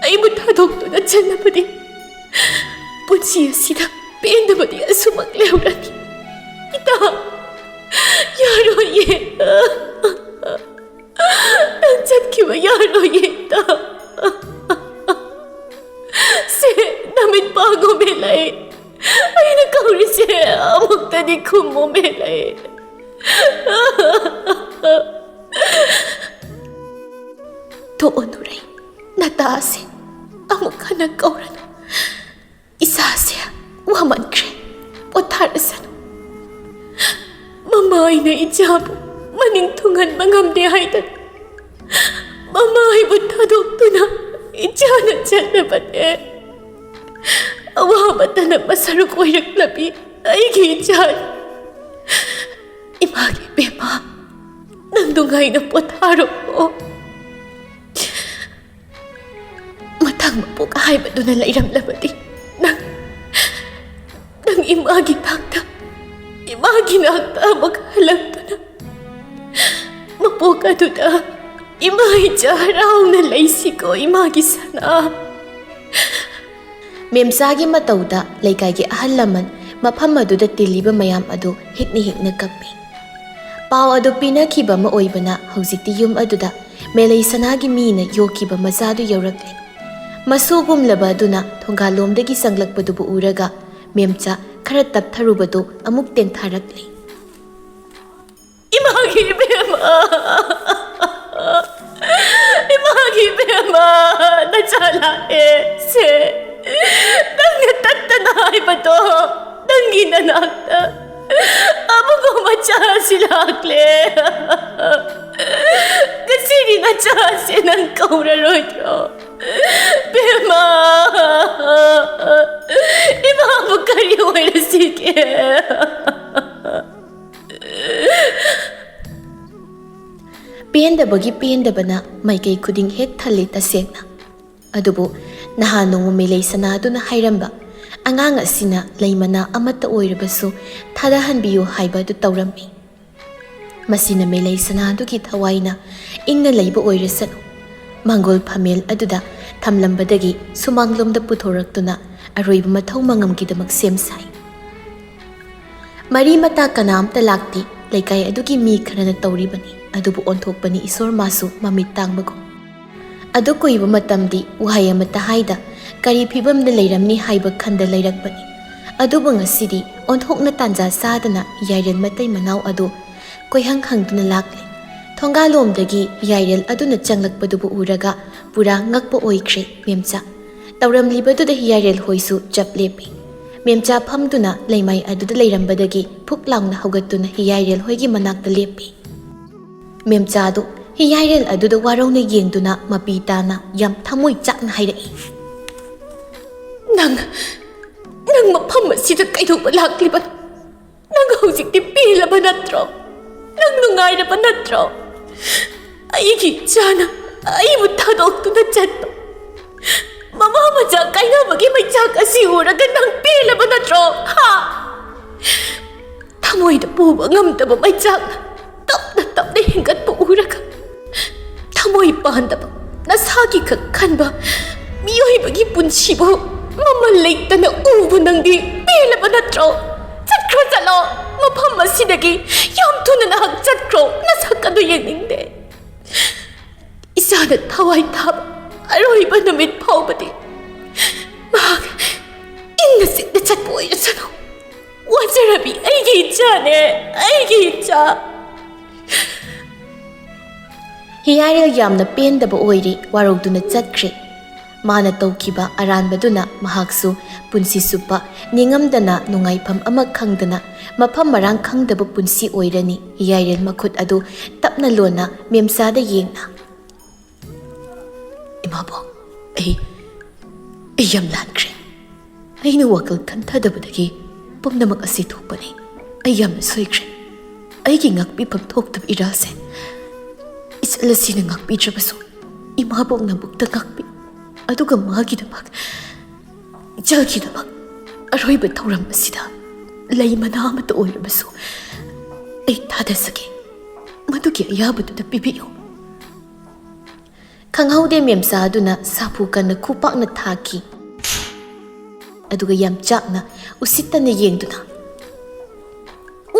ꯑꯩꯕꯨ ꯊꯥꯗꯣꯛꯇꯨꯅ ꯆꯠꯂꯕꯗꯤ ꯄꯨꯟꯁꯤ ꯑꯁꯤꯗ ꯄꯦꯟꯗꯕꯗꯤ ꯑꯁꯨꯃꯛ ꯂꯩꯍꯧꯔꯅꯤ꯫ ꯏꯇꯥ, ꯌꯥꯔꯣꯏꯌꯦ꯫ ꯅꯪ ꯆꯠꯈꯤꯕ ꯌꯥꯔꯣꯏꯌꯦ, ꯏꯇꯥ꯫ ꯁꯦ, ꯅꯃꯤꯠ ꯄꯥꯡꯉꯣ ꯃꯦꯂꯩ꯫ ꯑꯩꯅ ꯀꯧꯔꯤꯁꯦ ꯑꯃꯨꯛꯇꯗꯤ ꯈꯨꯝꯃꯣ ꯃꯦꯂꯩ꯫ ꯇꯣꯛꯑꯣ ꯅꯨꯔꯩ, ꯅꯇꯥꯁꯦ ꯑꯃꯨꯛ ꯍꯟꯅ ꯀꯧꯔꯅꯨ꯫ ꯏꯆꯥꯁꯦ ꯋꯥꯃꯟꯈ꯭ꯔꯦ, ꯄꯣꯊꯥꯔꯁꯅꯨ꯫ ꯃꯃꯥ ꯑꯩꯅ ꯏꯆꯥꯕꯨ ꯃꯅꯤꯡ ꯊꯨꯡꯍꯟꯕ ꯉꯝꯗꯦ ꯍꯥꯏꯗꯅ ꯃꯃꯥ ꯑꯩꯕꯨ ꯊꯥꯗꯣꯛꯇꯨꯅ ꯏꯆꯥꯅ ꯆꯠꯂꯕꯅꯦ꯫ ꯑꯋꯥꯕꯇꯅ ꯃꯁꯔꯨꯛ ꯑꯣꯏꯔꯛꯂꯕꯤ ꯑꯩꯒꯤ ꯏꯆꯥꯅꯤ꯫ ꯏꯃꯥꯒꯤ ꯏꯕꯦꯝꯃ, ꯅꯪ ꯅꯨꯡꯉꯥꯏꯅ ꯄꯣꯊꯥꯔꯣ꯫ ꯃꯊꯪ ꯃꯄꯣꯛ ꯍꯥꯏꯕꯗꯨꯅ ꯂꯩꯔꯝꯂꯕꯗꯤ ꯅꯪ, ꯅꯪ ꯏꯃꯥꯒꯤ ꯅꯥꯛꯇ, ꯏꯃꯥꯒꯤ ꯅꯥꯛꯇ ꯑꯃꯨꯛ ꯍꯜꯂꯛꯇꯨꯅ ꯃꯄꯣꯛ ꯑꯗꯨꯗ ꯏꯃꯥ ꯏꯆꯥ ꯍꯔꯥꯎꯅ ꯂꯩꯁꯤꯀꯣ, ꯏꯃꯥꯒꯤ ꯁꯅꯥ꯫ ꯃꯦꯝꯆꯥꯒꯤ ꯃꯇꯧꯗ ꯂꯩꯀꯥꯏꯒꯤ ꯑꯍꯜ ꯂꯃꯟ, ꯃꯐꯝ ꯑꯗꯨꯗ ꯇꯤꯜꯂꯤꯕ ꯃꯌꯥꯝ ꯑꯗꯨ ꯍꯤꯛꯅ ꯍꯤꯛꯅ ꯀꯞꯄꯤ꯫ ꯄꯥꯎ ꯑꯗꯨ ꯄꯤꯅꯈꯤꯕ ꯑꯃ ꯑꯣꯏꯕꯅ ꯍꯧꯖꯤꯛꯇꯤ ꯌꯨꯝ ꯑꯗꯨꯗ ꯃꯦꯂꯩ ꯁꯅꯥꯒꯤ ꯃꯤꯅ ꯌꯣꯛꯈꯤꯕ ꯃꯆꯥꯗꯨ ꯌꯧꯔꯛꯂꯦ꯫ ꯃꯁꯨꯒꯨꯝꯂꯕ ꯑꯗꯨꯅ ꯊꯣꯡꯒꯥꯜꯂꯣꯝꯗꯒꯤ ꯆꯪꯂꯛꯄꯗꯨꯕꯨ ꯎꯔꯒ ꯃꯦꯝꯆꯥ ꯈꯔ ꯇꯞꯊꯔꯨꯕꯗꯨ ꯑꯃꯨꯛ ꯇꯦꯡꯊꯥꯔꯛꯂꯦ꯫ ꯏꯃꯥꯒꯤ ꯏꯕꯦꯝꯃ! ꯏꯃꯥꯒꯤ ꯏꯕꯦꯝꯃ! ꯅꯆꯥ ꯂꯥꯛꯑꯦ! ꯁꯦ! ꯅꯪꯅ ꯇꯠꯇꯅ ꯍꯥꯏꯕꯗꯣ, ꯅꯪꯒꯤ ꯅꯅꯥꯛꯇ ꯑꯃꯨꯛꯀ ꯃꯆꯥꯁꯤ ꯂꯥꯛꯂꯦ꯫ ꯉꯁꯤꯗꯤ ꯅꯆꯥꯁꯦ ꯅꯪ ꯀꯧꯔꯔꯣꯏꯗ꯭ꯔꯣ? ꯕꯦꯝꯃ, ꯏꯃꯥꯕꯨ ꯀꯔꯤ ꯑꯣꯏꯔꯁꯤꯒꯦ? ꯄꯦꯟꯗꯕꯒꯤ ꯄꯦꯟꯗꯕꯅ ꯃꯥꯏꯀꯩ ꯈꯨꯗꯤꯡ ꯍꯦꯛ ꯊꯜꯂꯤ ꯇꯁꯦꯡꯅ꯫ ꯑꯗꯨꯕꯨ ꯅꯍꯥꯟ ꯅꯣꯡꯃ ꯃꯦꯂꯩ ꯁꯅꯥꯗꯨꯅ ꯍꯥꯏꯔꯝꯕ, "ꯑꯉꯥꯡ ꯑꯁꯤꯅ ꯂꯩ ꯃꯅꯥ ꯑꯃꯠꯇ ꯑꯣꯏꯔꯕꯁꯨ ꯊꯥꯗꯍꯟꯕꯤꯌꯨ" ꯍꯥꯏꯕ ꯑꯗꯨ ꯇꯧꯔꯝꯃꯤ꯫ ꯃꯁꯤꯅ ꯃꯦꯂꯩ ꯁꯅꯥꯗꯨꯒꯤ ꯊꯋꯥꯏꯅ ꯏꯪꯅ ꯂꯩꯕ ꯑꯣꯏꯔꯁꯅꯨ꯫ ꯃꯥꯡꯒꯣꯜ ꯐꯝꯃꯦꯜ ꯑꯗꯨꯗ ꯊꯝꯂꯝꯕꯗꯒꯤ ꯁꯨꯃꯥꯡꯂꯣꯝꯗ ꯄꯨꯊꯣꯔꯛꯇꯨꯅ ꯑꯔꯣꯏꯕ ꯃꯊꯧ ꯃꯉꯝꯒꯤꯗꯃꯛ ꯁꯦꯝ ꯁꯥꯏ꯫ ꯃꯔꯤ ꯃꯇꯥ ꯀꯅꯥꯝꯇ ꯂꯥꯛꯇꯦ꯫ ꯂꯩꯀꯥꯏ ꯑꯗꯨꯒꯤ ꯃꯤ ꯈꯔꯅ ꯇꯧꯔꯤꯕꯅꯤ, ꯑꯗꯨꯕꯨ ꯑꯣꯟꯊꯣꯛꯄꯅꯤ ꯏꯁꯣꯔ ꯃꯥꯁꯨ ꯃꯃꯤꯠ ꯇꯥꯡꯕꯒꯨꯝ꯫ ꯑꯗꯨ ꯀꯨꯏꯕ ꯃꯇꯝꯗꯤ ꯋꯥꯍꯩ ꯑꯃꯠꯇ ꯍꯥꯏꯗ, ꯀꯔꯤ ꯐꯤꯕꯝꯗ ꯂꯩꯔꯝꯅꯤ ꯍꯥꯏꯕ ꯈꯟꯗ ꯂꯩꯔꯛꯄꯅꯤ꯫ ꯑꯗꯨꯕꯨ ꯉꯁꯤꯗꯤ ꯑꯣꯟꯊꯣꯛꯅ ꯇꯥꯟꯖꯥ ꯆꯥꯗꯅ ꯌꯥꯏꯔꯦꯟ ꯃꯇꯩ ꯃꯅꯥꯎ ꯑꯗꯨ ꯀꯣꯏꯍꯪ ꯍꯪꯗꯨꯅ ꯂꯥꯛꯂꯦ꯫ ꯊꯣꯡꯒꯥꯜꯂꯣꯝꯗꯒꯤ ꯌꯥꯏꯔꯦꯜ ꯑꯗꯨꯅ ꯆꯪꯂꯛꯄꯗꯨꯕꯨ ꯎꯔꯒ ꯄꯨꯔꯥ ꯉꯛꯄ ꯑꯣꯏꯈ꯭ꯔꯦ ꯃꯦꯝꯆꯥ꯫ ꯇꯧꯔꯝꯂꯤꯕꯗꯨꯗ ꯌꯥꯏꯔꯦꯜ ꯍꯣꯏꯁꯨ ꯆꯞ ꯂꯦꯞꯄꯤ꯫ ꯃꯦꯝꯆꯥ ꯐꯝꯗꯨꯅ ꯂꯩꯃꯥꯏ ꯑꯗꯨꯗ ꯂꯩꯔꯝꯕꯗꯒꯤ ꯐꯨꯛ ꯂꯥꯎꯅ ꯍꯧꯒꯠꯇꯨꯅ ꯌꯥꯏꯔꯦꯜ ꯍꯣꯏꯒꯤ ꯃꯅꯥꯛꯇ ꯂꯦꯞꯄꯤ꯫ ꯃꯦꯝꯆꯥꯗꯨ ꯌꯥꯏꯔꯦꯜ ꯑꯗꯨꯗ ꯋꯥꯔꯧꯅ ꯌꯦꯡꯗꯨꯅ ꯃꯄꯤ ꯇꯥꯅ ꯌꯥꯝ ꯊꯃꯣꯏ ꯆꯥꯛꯅ ꯍꯥꯏꯔꯛꯏ, "ꯅꯪ, ꯅꯪ ꯃꯐꯝ ꯑꯁꯤꯗ ꯀꯩꯗꯧꯕ ꯂꯥꯛꯂꯤꯕꯅꯣ? ꯅꯪ ꯍꯧꯖꯤꯛꯇꯤ ꯄꯦꯜꯂꯕ ꯅꯠꯇ꯭ꯔꯣ? ꯅꯪ ꯅꯨꯡꯉꯥꯏꯔꯕ ꯅꯠꯇ꯭ꯔꯣ? ꯑꯩꯒꯤ ꯏꯆꯥꯅ ꯑꯩꯕꯨ ꯊꯥꯗꯣꯛꯇꯨꯅ ꯆꯠꯄ, ꯃꯃꯥ ꯃꯆꯥ ꯀꯥꯏꯅꯕꯒꯤ ꯃꯩꯆꯥꯛ ꯑꯁꯤ ꯎꯔꯒ ꯅꯪ ꯄꯦꯜꯂꯕ ꯅꯠꯇ꯭ꯔꯣ? ꯍꯥ?" ꯊꯃꯣꯏꯗ ꯄꯨꯕ ꯉꯝꯗꯕ ꯃꯩꯆꯥꯛꯅ ꯇꯞꯅ ꯇꯞꯅ ꯍꯦꯟꯒꯠꯄ ꯎꯔꯒ, ꯊꯃꯣꯏ ꯄꯥꯟꯗꯕ, ꯅꯁꯥꯒꯤ ꯈꯛ ꯈꯟꯕ ꯃꯤꯑꯣꯏꯕꯒꯤ ꯄꯨꯟꯁꯤꯕꯨ ꯃꯃꯜ ꯂꯩꯇꯅ ꯎꯕ ꯅꯪꯗꯤ ꯄꯦꯜꯂꯕ ꯅꯠꯇ꯭ꯔꯣ? ꯆꯠꯈ꯭ꯔꯣ, ꯆꯠꯂꯣ, ꯃꯐꯝ ꯑꯁꯤꯗꯒꯤ ꯌꯥꯝ ꯊꯨꯅ ꯅꯍꯥꯛ ꯆꯠꯈ꯭ꯔꯣ, ꯅꯁꯛ ꯑꯗꯨ ꯌꯦꯡꯅꯤꯡꯗꯦ꯫ ꯏꯆꯥꯅ ꯊꯋꯥꯏ ꯊꯥꯕ ꯑꯔꯣꯏꯕ ꯅꯨꯃꯤꯠ ꯐꯥꯎꯕꯗꯤ ꯃꯍꯥꯛ ꯏꯪꯅ ꯆꯤꯛꯅ ꯆꯠꯄ ꯑꯣꯏꯔꯁꯅꯨ꯫ ꯋꯥꯖꯔꯕꯤ ꯑꯩꯒꯤ ꯏꯆꯥꯅꯦ, ꯑꯩꯒꯤ ꯏꯆꯥ꯫ ꯍꯤꯌꯥꯏꯔꯦꯜ ꯌꯥꯝꯅ ꯄꯦꯟꯗꯕ ꯑꯣꯏꯔꯦ, ꯋꯥꯔꯧꯗꯨꯅ ꯆꯠꯈ꯭ꯔꯦ꯫ ꯃꯥꯅ ꯇꯧꯈꯤꯕ ꯑꯔꯥꯟꯕꯗꯨꯅ ꯃꯍꯥꯛꯁꯨ ꯄꯨꯟꯁꯤ ꯆꯨꯞꯄ ꯅꯤꯡꯉꯝꯗꯅ ꯅꯨꯡꯉꯥꯏꯐꯝ ꯑꯃ ꯈꯪꯗꯅ ꯃꯐꯝ ꯃꯔꯥꯡ ꯈꯪꯗꯕ ꯄꯨꯟꯁꯤ ꯑꯣꯏꯔꯅꯤ꯫ ꯌꯥꯏꯔꯦꯜ ꯃꯈꯨꯠ ꯑꯗꯨ ꯇꯞꯅ ꯂꯣꯟꯅ ꯃꯦꯝꯆꯥꯗ ꯌꯦꯡꯅ, "ꯏꯃꯥꯕꯣꯛ, ꯑꯩ, ꯑꯩ ꯌꯥꯝ ꯂꯥꯟꯈ꯭ꯔꯦ꯫ ꯑꯩꯅ ꯋꯥꯈꯜ ꯈꯟꯊꯗꯕꯗꯒꯤ ꯄꯨꯝꯅꯃꯛ ꯑꯁꯤ ꯊꯣꯛꯄꯅꯤ꯫ ꯑꯩ ꯌꯥꯝꯅ ꯁꯣꯏꯈ꯭ꯔꯦ꯫ ꯑꯩꯒꯤ ꯉꯥꯛꯄꯤꯐꯝ ꯊꯣꯛꯇꯕ ꯏꯔꯥꯜꯁꯦ ꯏꯆꯜ ꯑꯁꯤꯅ ꯉꯥꯛꯄꯤꯗ꯭ꯔꯕꯁꯨ ꯏꯃꯥꯕꯣꯛꯅ ꯑꯃꯨꯛꯇ ꯉꯥꯛꯄꯤ꯫ ꯑꯗꯨꯒ ꯃꯥꯒꯤꯗꯃꯛ, ꯏꯆꯜꯒꯤꯗꯃꯛ ꯑꯔꯣꯏꯕ ꯊꯧꯔꯝ ꯑꯁꯤꯗ ꯂꯩ ꯃꯅꯥ ꯑꯃꯠꯇ ꯑꯣꯏꯔꯕꯁꯨ ꯑꯩ ꯊꯥꯗꯖꯒꯦ꯫ ꯃꯗꯨꯒꯤ ꯑꯌꯥꯕꯗꯨꯗ ꯄꯤꯕꯤꯌꯨ"꯫ ꯈꯪꯍꯧꯗꯦ ꯃꯦꯝꯆꯥ ꯑꯗꯨꯅ ꯁꯥꯐꯨ ꯀꯟꯅ ꯈꯨꯄꯥꯛꯅ ꯊꯥꯈꯤ꯫ ꯑꯗꯨꯒ ꯌꯥꯝ ꯆꯥꯛꯅ ꯎꯁꯤꯠꯇꯅ ꯌꯦꯡꯗꯨꯅ,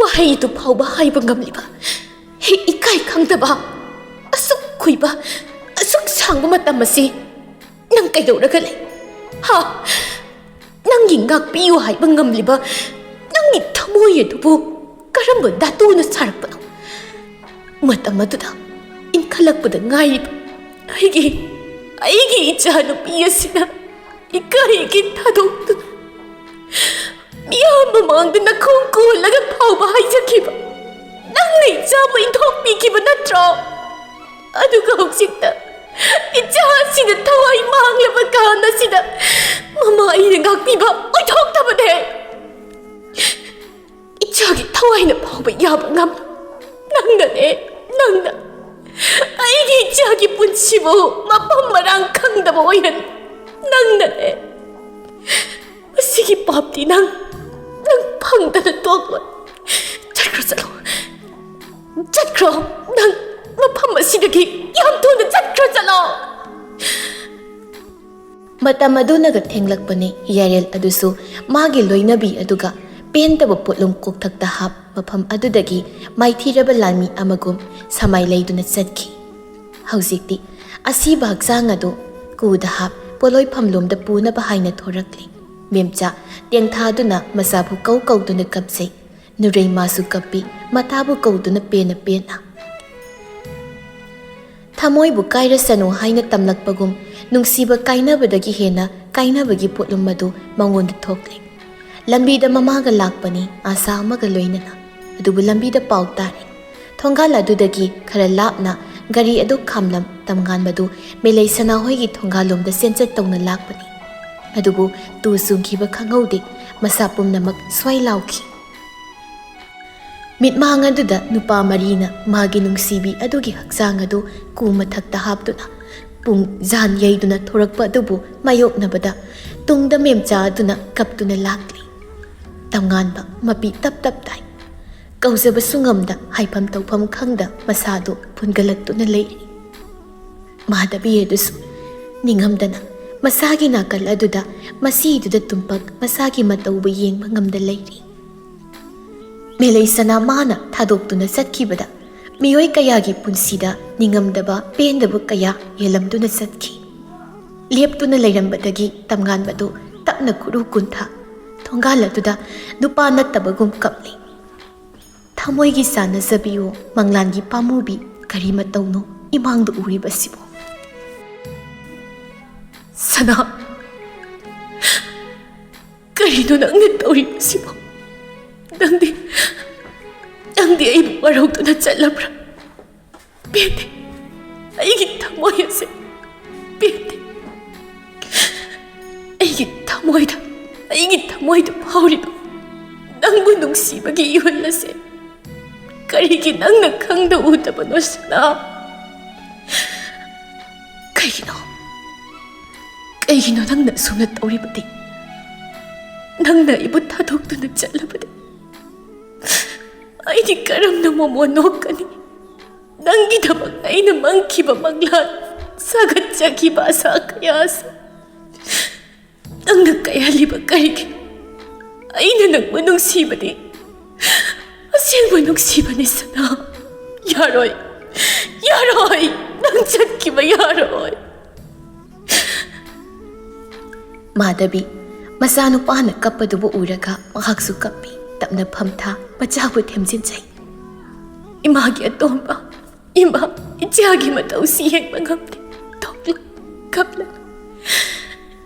"ꯋꯥꯍꯩꯗꯨ ꯐꯥꯎꯕ ꯍꯥꯏꯕ ꯉꯝꯂꯤꯕ ꯍꯦꯛ ꯏꯀꯥꯏ ꯈꯪꯗꯕ, ꯑꯁꯨꯛ ꯀꯨꯏꯕ, ꯑꯁꯨꯛ ꯁꯥꯡꯕ ꯃꯇꯝ ꯑꯁꯤ ꯅꯪ ꯀꯩꯗꯧꯔꯒ ꯂꯩ? ꯍꯥ? ꯅꯪꯒꯤ ꯉꯥꯛꯄꯤꯌꯨ ꯍꯥꯏꯕ ꯉꯝꯂꯤꯕ ꯅꯪꯒꯤ ꯊꯃꯣꯏ ꯑꯗꯨꯕꯨ ꯀꯔꯝꯕ ꯙꯥꯇꯨꯅ ꯁꯥꯔꯛꯄꯅꯣ? ꯃꯇꯝ ꯑꯗꯨꯗ ꯏꯟꯈꯠꯂꯛꯄꯗ ꯉꯥꯏꯔꯤꯕ ꯑꯩꯒꯤ, ꯑꯩꯒꯤ ꯏꯆꯥꯅꯨꯄꯤ ꯑꯁꯤꯅ ꯏꯀꯥꯏꯒꯤ ꯊꯥꯗꯣꯛꯇꯨꯅ ꯃꯤꯌꯥꯝ ꯃꯃꯥꯡꯗ ꯅꯈꯣꯡ ꯀꯣꯜꯂꯒ ꯐꯥꯎꯕ ꯍꯥꯏꯖꯈꯤꯕ ꯅꯪꯅ ꯏꯆꯥꯕꯨ ꯏꯟꯊꯣꯛꯄꯤꯈꯤꯕ ꯅꯠꯇ꯭ꯔꯣ? ꯑꯗꯨꯒ ꯍꯧꯖꯤꯛꯇ ꯏꯆꯥꯁꯤꯅ ꯊꯋꯥꯏ ꯃꯥꯡꯂꯕ ꯀꯥꯟ ꯑꯁꯤꯗ ꯃꯃꯥ ꯑꯩꯅ ꯉꯥꯛꯄꯤꯕ ꯑꯣꯏꯊꯣꯛꯇꯕꯅꯦ꯫ ꯏꯆꯥꯒꯤ ꯊꯋꯥꯏꯅ ꯐꯥꯎꯕ ꯌꯥꯕ ꯉꯝ ꯅꯪꯅꯅꯦ, ꯅꯪꯅ꯫ ꯑꯩꯒꯤ ꯏꯆꯥꯒꯤ ꯄꯨꯟꯁꯤꯕꯨ ꯃꯐꯝ ꯃꯔꯥꯡ ꯈꯪꯗꯕ ꯑꯣꯏꯍꯟ ꯅꯪꯅꯅꯦ꯫ ꯃꯁꯤꯒꯤ ꯄꯥꯞꯇꯤ ꯅꯪ, ꯅꯪ ꯐꯪꯗꯅ ꯇꯣꯛꯂꯣꯏ꯫ ꯆꯠꯈ꯭ꯔꯣ, ꯆꯠꯂꯣ꯫ ꯆꯠꯈ꯭ꯔꯣ꯫ ꯅꯪ ꯃꯐꯝ ꯑꯁꯤꯗꯒꯤ ꯌꯥꯝ ꯊꯨꯅ ꯆꯠꯈ꯭ꯔꯣ, ꯆꯠꯂꯣ꯫ ꯃꯇꯝ ꯑꯗꯨꯅꯒ ꯊꯦꯡꯂꯛꯄꯅꯤ꯫ ꯌꯥꯏꯔꯦꯜ ꯑꯗꯨꯁꯨ ꯃꯥꯒꯤ ꯂꯣꯏꯅꯕꯤ ꯑꯗꯨꯒ ꯄꯦꯟꯗꯕ ꯄꯣꯠꯂꯨꯝ ꯀꯣꯛꯊꯛꯇ ꯍꯥꯞ ꯃꯐꯝ ꯑꯗꯨꯗꯒꯤ ꯃꯥꯏꯊꯤꯔꯕ ꯂꯥꯟꯃꯤ ꯑꯃꯒꯨꯝ ꯁꯃꯥꯏ ꯂꯩꯗꯨꯅ ꯆꯠꯈꯤ꯫ ꯍꯧꯖꯤꯛꯇꯤ ꯑꯁꯤꯕ ꯍꯛꯆꯥꯡ ꯑꯗꯨ ꯀꯨꯗ ꯍꯥꯞ ꯄꯣꯠꯂꯣꯏꯐꯝꯂꯣꯝꯗ ꯄꯨꯅꯕ ꯍꯥꯏꯅ ꯊꯣꯔꯛꯂꯤ꯫ ꯃꯦꯝꯆꯥ ꯇꯦꯡꯊꯥꯗꯨꯅ ꯃꯆꯥꯕꯨ ꯀꯧ ꯀꯧꯗꯨꯅ ꯀꯞꯆꯩ꯫ ꯅꯨꯔꯩꯃꯥꯁꯨ ꯀꯞꯄꯤ, ꯃꯇꯥꯕꯨ ꯀꯧꯗꯨꯅ ꯄꯦꯟꯅ ꯄꯦꯟꯅ꯫ ꯊꯃꯣꯏꯕꯨ ꯀꯥꯏꯔꯁꯅꯨ ꯍꯥꯏꯅ ꯇꯝꯂꯛꯄꯒꯨꯝ, ꯅꯨꯡꯁꯤꯕ ꯀꯥꯏꯅꯕꯗꯒꯤ ꯍꯦꯟꯅ ꯀꯥꯏꯅꯕꯒꯤ ꯄꯣꯠꯂꯨꯝ ꯑꯗꯨ ꯃꯉꯣꯟꯗ ꯊꯣꯛꯂꯦ꯫ ꯂꯝꯕꯤꯗ ꯃꯃꯥꯒ ꯂꯥꯛꯄꯅꯤ, ꯑꯥꯁꯥ ꯑꯃꯒ ꯂꯣꯏꯅꯅ꯫ ꯑꯗꯨꯕꯨ ꯂꯝꯕꯤꯗ ꯄꯥꯎ ꯇꯥꯔꯦ꯫ ꯊꯣꯡꯒꯥꯜ ꯑꯗꯨꯗꯒꯤ ꯈꯔ ꯂꯥꯞꯅ ꯒꯥꯔꯤ ꯑꯗꯨ ꯈꯥꯝꯂꯝ ꯇꯝꯉꯥꯟꯕꯗꯨ ꯃꯦꯂꯩ ꯁꯅꯥꯍꯣꯏꯒꯤ ꯊꯣꯡꯒꯥꯜꯂꯣꯝꯗ ꯆꯦꯟꯆꯠ ꯇꯧꯅ ꯂꯥꯛꯄꯅꯤ꯫ ꯑꯗꯨꯕꯨ ꯇꯨ ꯆꯨꯡꯈꯤꯕ ꯈꯪꯍꯧꯗꯦ, ꯃꯁꯥ ꯄꯨꯝꯅꯃꯛ ꯁ꯭ꯋꯥꯏ ꯂꯥꯎꯈꯤ꯫ ꯃꯤꯠꯃꯥꯡ ꯑꯗꯨꯗ ꯅꯨꯄꯥ ꯃꯔꯤꯅ ꯃꯥꯒꯤ ꯅꯨꯡꯁꯤꯕꯤ ꯑꯗꯨꯒꯤ ꯍꯛꯆꯥꯡ ꯑꯗꯨ ꯀꯨ ꯃꯊꯛꯇ ꯍꯥꯞꯇꯨꯅ ꯄꯨꯡ ꯖꯥꯟ ꯌꯩꯗꯨꯅ ꯊꯣꯔꯛꯄ ꯑꯗꯨꯕꯨ ꯃꯥꯌꯣꯛꯅꯕꯗ ꯇꯨꯡꯗ ꯃꯦꯝꯆꯥ ꯑꯗꯨꯅ ꯀꯞꯇꯨꯅ ꯂꯥꯛꯂꯤ꯫ ꯇꯝꯉꯥꯟꯕ ꯃꯄꯤ ꯇꯞ ꯇꯞ ꯇꯥꯏ꯫ ꯀꯧꯖꯕꯁꯨ ꯉꯝꯗ, ꯍꯥꯏꯐꯝ ꯇꯧꯐꯝ ꯈꯪꯗ ꯃꯁꯥꯗꯨ ꯐꯨꯟꯒꯠꯂꯛꯇꯨꯅ ꯂꯩꯔꯤ꯫ ꯃꯥꯙꯕꯤ ꯑꯗꯨꯁꯨ ꯅꯤꯡꯉꯝꯗꯅ ꯃꯁꯥꯒꯤ ꯅꯥꯀꯜ ꯑꯗꯨꯗ ꯃꯁꯤꯗꯨꯗ ꯇꯨꯝꯄꯛ ꯃꯁꯥꯒꯤ ꯃꯇꯧꯕꯨ ꯌꯦꯡꯕ ꯉꯝꯗ ꯂꯩꯔꯤ꯫ ꯃꯦꯂꯩ ꯁꯅꯥ ꯃꯥꯅ ꯊꯥꯗꯣꯛꯇꯨꯅ ꯆꯠꯈꯤꯕꯗ ꯃꯤꯑꯣꯏ ꯀꯌꯥꯒꯤ ꯄꯨꯟꯁꯤꯗ ꯅꯤꯡꯉꯝꯗꯕ ꯄꯦꯟꯗꯕ ꯀꯌꯥ ꯌꯦꯜꯂꯝꯗꯨꯅ ꯆꯠꯈꯤ꯫ ꯂꯦꯞꯇꯨꯅ ꯂꯩꯔꯝꯕꯗꯒꯤ ꯇꯝꯉꯥꯟꯕꯗꯨ ꯇꯞꯅ ꯈꯨꯔꯨ ꯀꯨꯟꯊꯥ ꯊꯣꯡꯒꯥꯜ ꯑꯗꯨꯗ ꯅꯨꯄꯥ ꯅꯠꯇꯕꯒꯨꯝ ꯀꯞꯂꯤ꯫ ꯊꯃꯣꯏꯒꯤ ꯆꯥꯟꯅꯖꯕꯤꯌꯣ, ꯃꯪꯂꯥꯟꯒꯤ ꯄꯥꯝꯃꯨꯕꯤ, ꯀꯔꯤ ꯃꯇꯧꯅꯣ ꯏꯃꯥꯡꯗ ꯎꯔꯤꯕꯁꯤꯕꯣ? ꯁꯅꯥ, ꯀꯔꯤꯅꯣ ꯅꯪꯅ ꯇꯧꯔꯤꯕꯁꯤꯕꯣ? ꯅꯪꯗꯤ, ꯅꯪꯗꯤ ꯑꯩꯕꯨ ꯋꯥꯔꯧꯗꯨꯅ ꯆꯠꯂꯕ꯭ꯔꯥ? ꯄꯦꯟꯗꯦ꯫ ꯑꯩꯒꯤ ꯊꯃꯣꯏ ꯑꯁꯦ ꯄꯦꯟꯗꯦ꯫ ꯑꯩꯒꯤ ꯊꯃꯣꯏꯗ, ꯑꯩꯒꯤ ꯊꯃꯣꯏꯗ ꯐꯥꯎꯔꯤꯕ ꯅꯪꯕꯨ ꯅꯨꯡꯁꯤꯕꯒꯤ ꯏꯍꯨꯜ ꯑꯁꯦ ꯀꯔꯤꯒꯤ ꯅꯪꯅ ꯈꯪꯗ ꯎꯗꯕꯅꯣ, ꯁꯅꯥ? ꯀꯩꯒꯤꯅꯣ? ꯀꯩꯒꯤꯅꯣ ꯅꯪꯅ ꯑꯁꯨꯝꯅ ꯇꯧꯔꯤꯕꯗꯤ? ꯅꯪꯅ ꯑꯩꯕꯨ ꯊꯥꯗꯣꯛꯇꯨꯅ ꯆꯠꯂꯕꯗꯤ ꯑꯩꯗꯤ ꯀꯔꯝꯅ ꯃꯣꯃꯣ ꯅꯣꯛꯀꯅꯤ? ꯅꯪꯒꯤꯗꯃꯛ ꯑꯩꯅ ꯃꯪꯈꯤꯕ ꯃꯪꯂꯥꯟ, ꯁꯥꯒꯠꯆꯈꯤꯕ ꯑꯁꯥ ꯀꯌꯥ ꯑꯁꯤ ꯅꯪꯅ ꯀꯥꯏꯍꯜꯂꯤꯕ ꯀꯔꯤꯒꯤꯅꯣ? ꯑꯩꯅ ꯅꯪꯕꯨ ꯅꯨꯡꯁꯤꯕꯗꯤ ꯑꯁꯦꯡꯕ ꯅꯨꯡꯁꯤꯕꯅꯤ, ꯁꯅꯥ꯫ ꯌꯥꯔꯣꯏ, ꯌꯥꯔꯣꯏ, ꯅꯪ ꯆꯠꯈꯤꯕ ꯌꯥꯔꯣꯏ꯫ ꯃꯥꯙꯕꯤ, ꯃꯆꯥꯅꯨꯄꯥꯅ ꯀꯞꯄꯗꯨꯕꯨ ꯎꯔꯒ ꯃꯍꯥꯛꯁꯨ ꯀꯞꯄꯤ꯫ ꯇꯞꯅ ꯐꯝꯊ, ꯃꯆꯥꯕꯨ ꯊꯦꯝꯖꯤꯟꯖꯩ꯫ ꯏꯃꯥꯒꯤ ꯑꯇꯣꯝꯕ, ꯏꯃꯥ, ꯏꯆꯥꯒꯤ ꯃꯇꯧꯁꯤ ꯌꯦꯡꯕ ꯉꯝꯗꯦ꯫ ꯊꯣꯛꯂꯛ ꯀꯞꯂꯛ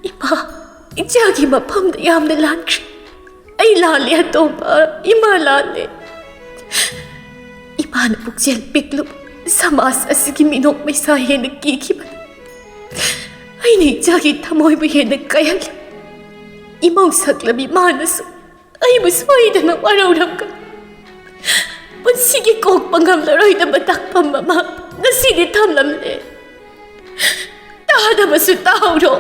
ꯏꯃꯥ, ꯏꯆꯥꯒꯤ ꯃꯐꯝꯗ ꯌꯥꯝꯅ ꯂꯥꯟꯈ꯭ꯔꯦ꯫ ꯑꯩ ꯂꯥꯜꯂꯦ ꯑꯇꯣꯝꯕ, ꯏꯃꯥ ꯂꯥꯜꯂꯦ꯫ ꯏꯃꯥꯅ ꯄꯨꯛꯆꯦꯜ ꯄꯤꯛꯂꯨꯕ ꯁꯃꯥꯖ ꯑꯁꯤꯒꯤ ꯃꯤꯅꯣꯛ ꯃꯩꯁꯥ ꯍꯦꯟꯅ ꯀꯤꯈꯤꯕꯅꯤ꯫ ꯑꯩꯅ ꯏꯆꯥꯒꯤ ꯊꯃꯣꯏꯕꯨ ꯍꯦꯟꯅ ꯀꯥꯏꯍꯜꯂꯤ꯫ ꯏꯃꯧ ꯁꯛꯂꯕꯤ ꯃꯥꯅꯁꯨ ꯑꯩꯕꯨ ꯁꯣꯏꯗꯅ ꯋꯥꯔꯧꯔꯝꯒꯅꯤ꯫ ꯄꯨꯟꯁꯤꯒꯤ ꯀꯣꯛꯄ ꯉꯝꯂꯔꯣꯏꯗꯕ ꯇꯥꯛꯐꯝ ꯑꯃ ꯉꯁꯤꯗꯤ ꯊꯝꯂꯝꯂꯦ꯫ ꯇꯥꯗꯕꯁꯨ ꯇꯥꯍꯧꯔꯣ,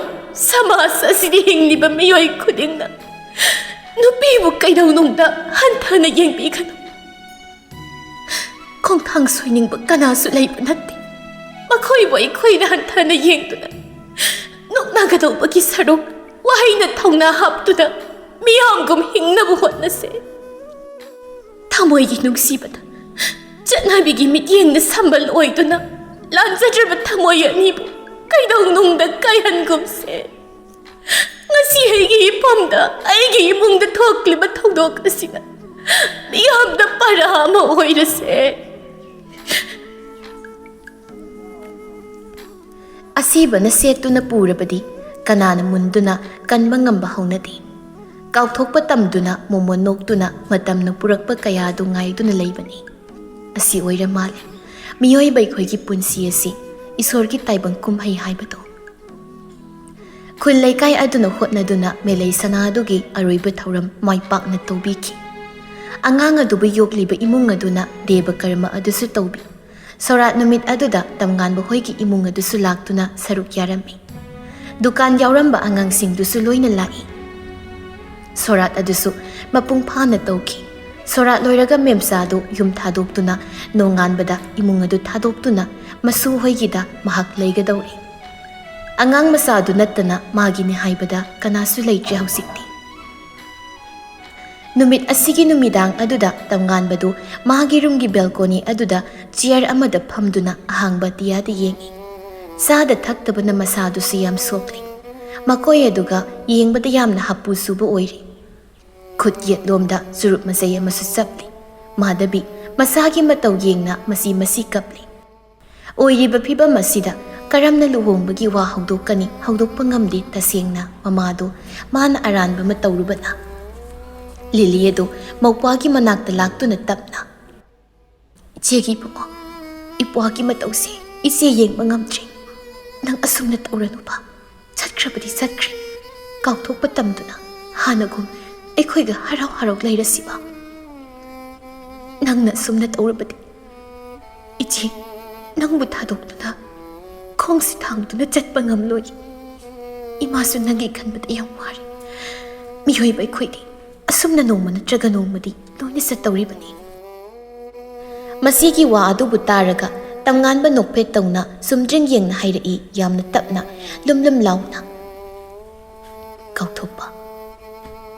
ꯁꯃꯥꯖ ꯑꯁꯤꯗ ꯍꯤꯡꯂꯤꯕ ꯃꯤꯑꯣꯏ ꯈꯨꯗꯤꯡꯅ ꯅꯨꯄꯤꯕꯨ ꯀꯩꯗꯧꯅꯨꯡꯗ ꯍꯟꯊꯅ ꯌꯦꯡꯕꯤꯒꯅꯨ꯫ ꯈꯣꯡꯊꯥꯡ ꯁꯣꯏꯅꯤꯡꯕ ꯀꯅꯥꯁꯨ ꯂꯩꯕ ꯅꯠꯇꯦ꯫ ꯃꯈꯣꯏꯕꯨ ꯑꯩꯈꯣꯏꯅ ꯍꯟꯊꯅ ꯌꯦꯡꯗꯨꯅ ꯅꯣꯛꯅꯒꯗꯧꯕꯒꯤ ꯁꯔꯨꯛ ꯋꯥꯍꯩꯅ ꯊꯧꯅꯥ ꯍꯥꯞꯇꯨꯅ ꯃꯤꯌꯥꯝꯒꯨꯝ ꯍꯤꯡꯅꯕ ꯍꯣꯠꯅꯁꯦ꯫ ꯊꯃꯣꯏꯒꯤ ꯅꯨꯡꯁꯤꯕꯗ ꯆꯠꯅꯕꯤꯒꯤ ꯃꯤꯠꯌꯦꯡꯅ ꯁꯝꯕꯜ ꯑꯣꯏꯗꯨꯅ ꯂꯥꯟꯖꯗ꯭ꯔꯕ ꯊꯃꯣꯏ ꯑꯅꯤꯕꯨ ꯀꯩꯗꯧꯅꯨꯡꯗ ꯀꯥꯏꯍꯟꯒꯨꯝꯁꯦ꯫ ꯉꯁꯤ ꯑꯩꯒꯤ ꯏꯐꯝꯗ, ꯑꯩꯒꯤ ꯏꯃꯨꯡꯗ ꯊꯣꯛꯂꯤꯕ ꯊꯧꯗꯣꯛ ꯑꯁꯤꯅ ꯃꯤꯌꯥꯝꯗ ꯄꯔꯥ ꯑꯃ ꯑꯣꯏꯔꯁꯦ꯫ ꯑꯁꯤꯕꯅ ꯁꯦꯠꯇꯨꯅ ꯄꯨꯔꯕꯗꯤ ꯀꯅꯥꯅ ꯃꯨꯟꯗꯨꯅ ꯀꯟꯕ ꯉꯝꯕ ꯍꯧꯅꯗꯦ꯫ ꯀꯥꯎꯊꯣꯛꯄ ꯇꯝꯗꯨꯅ ꯃꯣꯃꯣꯟ ꯅꯣꯛꯇꯨꯅ ꯃꯇꯝꯅ ꯄꯨꯔꯛꯄ ꯀꯌꯥꯗꯨ ꯉꯥꯏꯗꯨꯅ ꯂꯩꯕꯅꯤ꯫ ꯑꯁꯤ ꯑꯣꯏꯔ ꯃꯥꯜꯂꯦ ꯃꯤꯑꯣꯏꯕ ꯑꯩꯈꯣꯏꯒꯤ ꯄꯨꯟꯁꯤ ꯑꯁꯤ ꯏꯁꯣꯔꯒꯤ ꯇꯥꯏꯕꯪ ꯀꯨꯝꯍꯩ ꯍꯥꯏꯕꯗꯣ꯫ ꯈꯨꯜ ꯂꯩꯀꯥꯏ ꯑꯗꯨꯅ ꯍꯣꯠꯅꯗꯨꯅ ꯃꯦꯂꯩ ꯁꯅꯥꯗꯨꯒꯤ ꯑꯔꯣꯏꯕ ꯊꯧꯔꯝ ꯃꯥꯏ ꯄꯥꯛꯅ ꯇꯧꯕꯤꯈꯤ꯫ ꯑꯉꯥꯡ ꯑꯗꯨꯕꯨ ꯌꯣꯛꯂꯤꯕ ꯏꯃꯨꯡ ꯑꯗꯨꯅ ꯗꯦꯕ ꯀꯔꯃ ꯑꯗꯨꯁꯨ ꯇꯧꯕꯤ꯫ ꯁꯣꯔꯥꯠ ꯅꯨꯃꯤꯠ ꯑꯗꯨꯗ ꯇꯝꯉꯥꯟꯕ ꯍꯣꯏꯒꯤ ꯏꯃꯨꯡ ꯑꯗꯨꯁꯨ ꯂꯥꯛꯇꯨꯅ ꯁꯔꯨꯛ ꯌꯥꯔꯝꯃꯤ꯫ ꯗꯨꯀꯥꯟ ꯌꯥꯎꯔꯝꯕ ꯑꯉꯥꯡꯁꯤꯡꯗꯨꯁꯨ ꯂꯣꯏꯅ ꯂꯥꯛꯏ꯫ ꯁꯣꯔꯥꯠ ꯑꯗꯨꯁꯨ ꯃꯄꯨꯡ ꯐꯥꯅ ꯇꯧꯈꯤ꯫ ꯁꯣꯔꯥꯠ ꯂꯣꯏꯔꯒ ꯃꯦꯝꯆꯥꯗꯨ ꯌꯨꯝ ꯊꯥꯗꯣꯛꯇꯨꯅ ꯅꯣꯡꯉꯥꯟꯕꯗ ꯏꯃꯨꯡ ꯑꯗꯨ ꯊꯥꯗꯣꯛꯇꯨꯅ ꯃꯁꯨ ꯍꯣꯏꯒꯤꯗ ꯃꯍꯥꯛ ꯂꯩꯒꯗꯧꯔꯤ꯫ ꯑꯉꯥꯡ ꯃꯆꯥꯗꯨ ꯅꯠꯇꯅ ꯃꯥꯒꯤꯅꯤ ꯍꯥꯏꯕꯗ ꯀꯅꯥꯁꯨ ꯂꯩꯇ꯭ꯔꯦ ꯍꯧꯖꯤꯛꯇꯤ꯫ ꯅꯨꯃꯤꯠ ꯑꯁꯤꯒꯤ ꯅꯨꯃꯤꯗꯥꯡ ꯑꯗꯨꯗ ꯇꯝꯉꯥꯟꯕꯗꯨ ꯃꯥꯒꯤ ꯔꯨꯝꯒꯤ ꯕꯦꯜꯀꯣꯅꯤ ꯑꯗꯨꯗ ꯆꯤꯌꯔ ꯑꯃꯗ ꯐꯝꯗꯨꯅ ꯑꯍꯥꯡꯕ ꯑꯇꯤꯌꯥꯗ ꯌꯦꯡꯏ꯫ ꯆꯥꯗ ꯊꯛꯇꯕꯅ ꯃꯁꯥꯗꯨꯁꯨ ꯌꯥꯝ ꯁꯣꯛꯂꯤ꯫ ꯃꯈꯣꯏ ꯑꯗꯨꯒ ꯌꯦꯡꯕꯗ ꯌꯥꯝꯅ ꯍꯥꯄꯨ ꯆꯨꯕ ꯑꯣꯏꯔꯤ꯫ ꯈꯨꯠ ꯌꯦꯠꯂꯣꯝꯗ ꯆꯨꯔꯨꯞ ꯃꯆꯩ ꯑꯃꯁꯨ ꯆꯞꯂꯤ꯫ ꯃꯥꯙꯕꯤ ꯃꯁꯥꯒꯤ ꯃꯇꯧ ꯌꯦꯡꯅ ꯃꯁꯤ ꯃꯁꯤ ꯀꯞꯂꯤ꯫ ꯑꯣꯏꯔꯤꯕ ꯐꯤꯕꯝ ꯑꯁꯤꯗ ꯀꯔꯝꯅ ꯂꯨꯍꯣꯡꯕꯒꯤ ꯋꯥ ꯍꯧꯗꯣꯛꯀꯅꯤ? ꯍꯧꯗꯣꯛꯄ ꯉꯝꯗꯦ꯫ ꯇꯁꯦꯡꯅ ꯃꯃꯥꯗꯣ ꯃꯥꯅ ꯑꯔꯥꯟꯕ ꯑꯃ ꯇꯧꯔꯨꯕꯅ꯫ ꯂꯤꯂꯤ ꯑꯗꯨ ꯃꯧꯄ꯭ꯋꯥꯒꯤ ꯃꯅꯥꯛꯇ ꯂꯥꯛꯇꯨꯅ ꯇꯞꯅ, "ꯏꯆꯦꯒꯤ ꯏꯕꯨꯡꯉꯣ, ꯏꯄ꯭ꯋꯥꯒꯤ ꯃꯇꯧꯁꯦ ꯏꯆꯦ ꯌꯦꯡꯕ ꯉꯝꯗ꯭ꯔꯦ꯫ ꯅꯪ ꯑꯁꯨꯝꯅ ꯇꯧꯔꯅꯨꯕ꯫ ꯆꯠꯈ꯭ꯔꯕꯗꯤ ꯆꯠꯈ꯭ꯔꯦ꯫ ꯀꯥꯎꯊꯣꯛꯄ ꯇꯝꯗꯨꯅ ꯍꯥꯟꯅꯒꯨꯝ ꯑꯩꯈꯣꯏꯒ ꯍꯔꯥꯎ ꯍꯔꯥꯎ ꯂꯩꯔꯁꯤꯕ꯫ ꯅꯪꯅ ꯑꯁꯨꯝꯅ ꯇꯧꯔꯕꯗꯤ ꯏꯆꯦ, ꯅꯪꯕꯨ ꯊꯥꯗꯣꯛꯇꯨꯅ ꯈꯣꯡꯁꯦ ꯊꯥꯡꯗꯨꯅ ꯆꯠꯄ ꯉꯝꯂꯣꯏ꯫ ꯏꯃꯥꯁꯨ ꯅꯪꯒꯤ ꯈꯟꯕꯗ ꯌꯥꯝ ꯋꯥꯔꯦ꯫ ꯃꯤꯑꯣꯏꯕ ꯑꯩꯈꯣꯏꯗꯤ ꯑꯁꯨꯝꯅ ꯅꯣꯡꯃ ꯅꯠꯇ꯭ꯔꯒ ꯅꯣꯡꯃꯗꯤ ꯂꯣꯏꯅ ꯆꯠꯇꯧꯔꯤꯕꯅꯤ"꯫ ꯃꯁꯤꯒꯤ ꯋꯥ ꯑꯗꯨꯕꯨ ꯇꯥꯔꯒ ꯇꯝꯉꯥꯟꯕ ꯅꯣꯛꯐꯦꯠ ꯇꯧꯅ ꯁꯨꯝꯗ꯭ꯔꯤꯡ ꯌꯦꯡꯅ ꯍꯥꯏꯔꯛꯏ, ꯌꯥꯝꯅ ꯇꯞꯅ, ꯂꯨꯝ ꯂꯨꯝ ꯂꯥꯎꯅ, "ꯀꯥꯎꯊꯣꯛꯄ?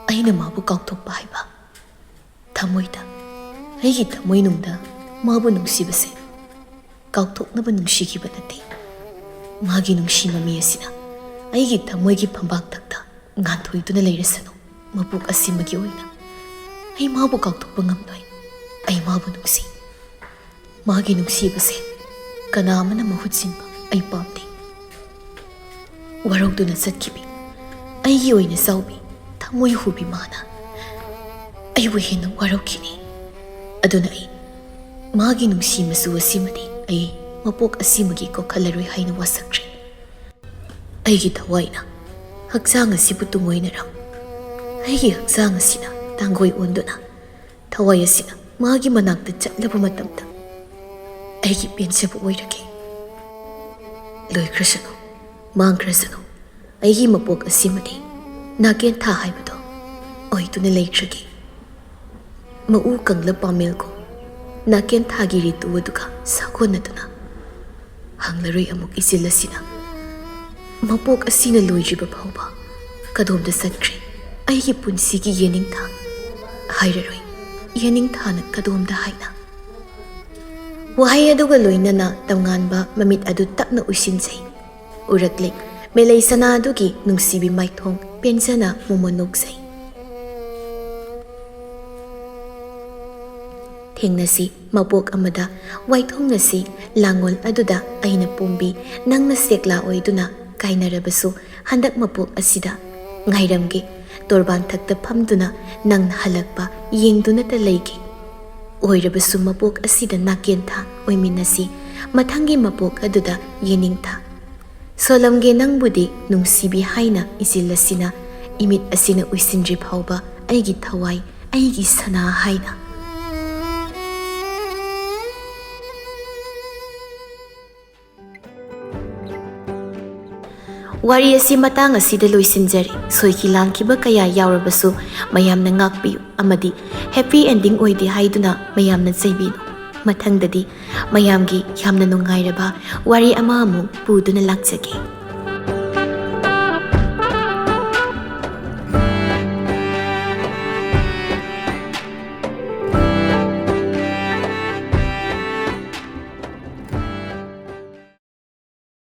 ꯑꯩꯅ ꯃꯥꯕꯨ ꯀꯥꯎꯊꯣꯛꯄ ꯍꯥꯏꯕ? ꯊꯃꯣꯏꯗ, ꯑꯩꯒꯤ ꯊꯃꯣꯏꯅꯨꯡꯗ ꯃꯥꯕꯨ ꯅꯨꯡꯁꯤꯕꯁꯦ ꯀꯥꯎꯊꯣꯛꯅꯕ ꯅꯨꯡꯁꯤꯈꯤꯕ ꯅꯠꯇꯦ꯫ ꯃꯥꯒꯤ ꯅꯨꯡꯁꯤ ꯃꯃꯤ ꯑꯁꯤꯅ ꯑꯩꯒꯤ ꯊꯃꯣꯏꯒꯤ ꯐꯝꯕꯥꯛꯊꯛꯇ ꯉꯥꯟꯊꯣꯏꯗꯨꯅ ꯂꯩꯔꯁꯅꯨ꯫ ꯃꯄꯣꯛ ꯑꯁꯤꯃꯒꯤ ꯑꯣꯏꯅ ꯑꯩ ꯃꯥꯕꯨ ꯀꯥꯎꯊꯣꯛꯄ ꯉꯝꯂꯣꯏ꯫ ꯑꯩ ꯃꯥꯕꯨ ꯅꯨꯡꯁꯤ꯫ ꯃꯥꯒꯤ ꯅꯨꯡꯁꯤꯕꯁꯦ ꯀꯅꯥ ꯑꯃꯅ ꯃꯍꯨꯠ ꯁꯤꯟꯕ ꯑꯩ ꯄꯥꯝꯗꯦ"꯫ ꯋꯥꯔꯧꯗꯨꯅ ꯆꯠꯈꯤꯕꯤ ꯑꯩꯒꯤ ꯑꯣꯏꯅ ꯆꯥꯎꯕꯤ ꯊꯃꯣꯏ ꯍꯨꯕꯤ ꯃꯥꯅ ꯑꯩꯕꯨ ꯍꯦꯟꯅ ꯋꯥꯔꯧꯈꯤꯅꯤ꯫ ꯑꯗꯨꯅ ꯑꯩ ꯃꯥꯒꯤ ꯅꯨꯡꯁꯤ ꯃꯆꯨ ꯑꯁꯤꯃꯗꯤ ꯑꯩ ꯃꯄꯣꯛ ꯑꯁꯤꯃꯒꯤ ꯀꯣꯛꯍꯜꯂꯔꯣꯏ ꯍꯥꯏꯅ ꯋꯥꯁꯛꯈ꯭ꯔꯦ꯫ ꯑꯩꯒꯤ ꯊꯋꯥꯏꯅ ꯍꯛꯆꯥꯡ ꯑꯁꯤꯕꯨ ꯇꯨꯡꯑꯣꯏꯅꯔꯝ, ꯑꯩꯒꯤ ꯍꯛꯆꯥꯡ ꯑꯁꯤꯅ ꯇꯥꯡꯒꯣꯏ ꯑꯣꯟꯗꯨꯅ ꯊꯋꯥꯏ ꯑꯁꯤꯅ ꯃꯥꯒꯤ ꯃꯅꯥꯛꯇ ꯆꯠꯂꯕ ꯃꯇꯝꯗ ꯑꯩꯒꯤ ꯄꯦꯟꯖꯕ ꯑꯣꯏꯔꯒꯦ꯫ ꯂꯣꯏꯈ꯭ꯔꯁꯅꯨ, ꯃꯥꯡꯈ꯭ꯔꯁꯅꯨ, ꯑꯩꯒꯤ ꯃꯄꯣꯛ ꯑꯁꯤꯃꯗꯤ ꯅꯥꯀꯦꯟꯊꯥ ꯍꯥꯏꯕꯗꯣ ꯑꯣꯏꯗꯨꯅ ꯂꯩꯈ꯭ꯔꯒꯦ꯫ ꯃꯎ ꯀꯪꯂ ꯄꯥꯃꯦꯜꯒꯨꯝ ꯅꯥꯀꯦꯟꯊꯥꯒꯤ ꯔꯤꯇꯨ ꯑꯗꯨꯒ ꯁꯥꯒꯣꯟꯅꯗꯨꯅ ꯍꯪꯂꯔꯣꯏ ꯑꯃꯨꯛ ꯏꯆꯤꯜ ꯑꯁꯤꯅ꯫ ꯃꯄꯣꯛ ꯑꯁꯤꯅ ꯂꯣꯏꯗ꯭ꯔꯤꯕ ꯐꯥꯎꯕ ꯀꯗꯣꯝꯗ ꯆꯠꯈ꯭ꯔꯦ ꯑꯩꯒꯤ ꯄꯨꯟꯁꯤꯒꯤ ꯌꯦꯅꯤꯡꯊꯥ? ꯍꯥꯏꯔꯔꯣꯏ, ꯌꯦꯅꯤꯡꯊꯥꯅ ꯀꯗꯣꯝꯗ ꯍꯥꯏꯅ꯫ ꯋꯥꯍꯩ ꯑꯗꯨꯒ ꯂꯣꯏꯅꯅ ꯇꯝꯉꯥꯟꯕ ꯃꯃꯤꯠ ꯑꯗꯨ ꯇꯞꯅ ꯎꯏꯁꯤꯟꯖꯩ꯫ ꯎꯔꯛꯂꯦ ꯃꯦꯂꯩ ꯁꯅꯥ ꯑꯗꯨꯒꯤ ꯅꯨꯡꯁꯤꯕꯤ ꯃꯥꯏꯊꯣꯡ ꯄꯦꯟꯖꯅ ꯃꯣꯃꯣꯟ ꯅꯣꯛꯆꯩ꯫ ꯊꯦꯡꯅꯁꯤ ꯃꯄꯣꯛ ꯑꯃꯗ, ꯋꯥꯏꯊꯣꯡꯅꯁꯤ ꯂꯥꯡꯒꯣꯜ ꯑꯗꯨꯗ ꯑꯩꯅ ꯄꯣꯝꯕꯤ, ꯅꯪꯅ ꯁꯦꯛꯂꯥ ꯑꯣꯏꯗꯨꯅ ꯀꯥꯏꯅꯔꯕꯁꯨ ꯍꯟꯗꯛ ꯃꯄꯣꯛ ꯑꯁꯤꯗ ꯉꯥꯏꯔꯝꯒꯦ꯫ ꯇꯣꯔꯕꯥꯟꯊꯛꯇ ꯐꯝꯗꯨꯅ ꯅꯪꯅ ꯍꯜꯂꯛꯄ ꯌꯦꯡꯗꯨꯅꯇ ꯂꯩꯒꯦ꯫ ꯑꯣꯏꯔꯕꯁꯨ ꯃꯄꯣꯛ ꯑꯁꯤꯗ ꯅꯥꯀꯦꯟꯊꯥ ꯑꯣꯏꯃꯤꯟꯅꯁꯤ, ꯃꯊꯪꯒꯤ ꯃꯄꯣꯛ ꯑꯗꯨꯗ ꯌꯦꯅꯤꯡꯊꯥ꯫ ꯁꯣꯜꯂꯝꯒꯦ ꯅꯪꯕꯨꯗꯤ ꯅꯨꯡꯁꯤꯕꯤ ꯍꯥꯏꯅ ꯏꯆꯤꯜ ꯑꯁꯤꯅ, ꯏꯃꯤꯠ ꯑꯁꯤꯅ ꯎꯏꯁꯤꯟꯗ꯭ꯔꯤ ꯐꯥꯎꯕ ꯑꯩꯒꯤ ꯊꯋꯥꯏ, ꯑꯩꯒꯤ ꯁꯅꯥ ꯍꯥꯏꯅ꯫ ꯋꯥꯔꯤ ꯑꯁꯤ ꯃꯇꯥꯡ ꯑꯁꯤꯗ ꯂꯣꯏꯁꯤꯟꯖꯔꯦ꯫ ꯁꯣꯏꯈꯤ ꯂꯥꯟꯈꯤꯕ ꯀꯌꯥ ꯌꯥꯎꯔꯕꯁꯨ ꯃꯌꯥꯝꯅ ꯉꯥꯛꯄꯤꯌꯨ ꯑꯃꯗꯤ happy ending ꯑꯣꯏꯗꯦ ꯍꯥꯏꯗꯨꯅ ꯃꯌꯥꯝꯅ ꯆꯩꯕꯤꯅꯨ꯫ ꯃꯊꯪꯗꯗꯤ ꯃꯌꯥꯝꯒꯤ ꯌꯥꯝꯅ ꯅꯨꯡꯉꯥꯏꯔꯕ ꯋꯥꯔꯤ ꯑꯃ ꯑꯃꯨꯛ ꯄꯨꯗꯨꯅ ꯂꯥꯛꯆꯒꯦ꯫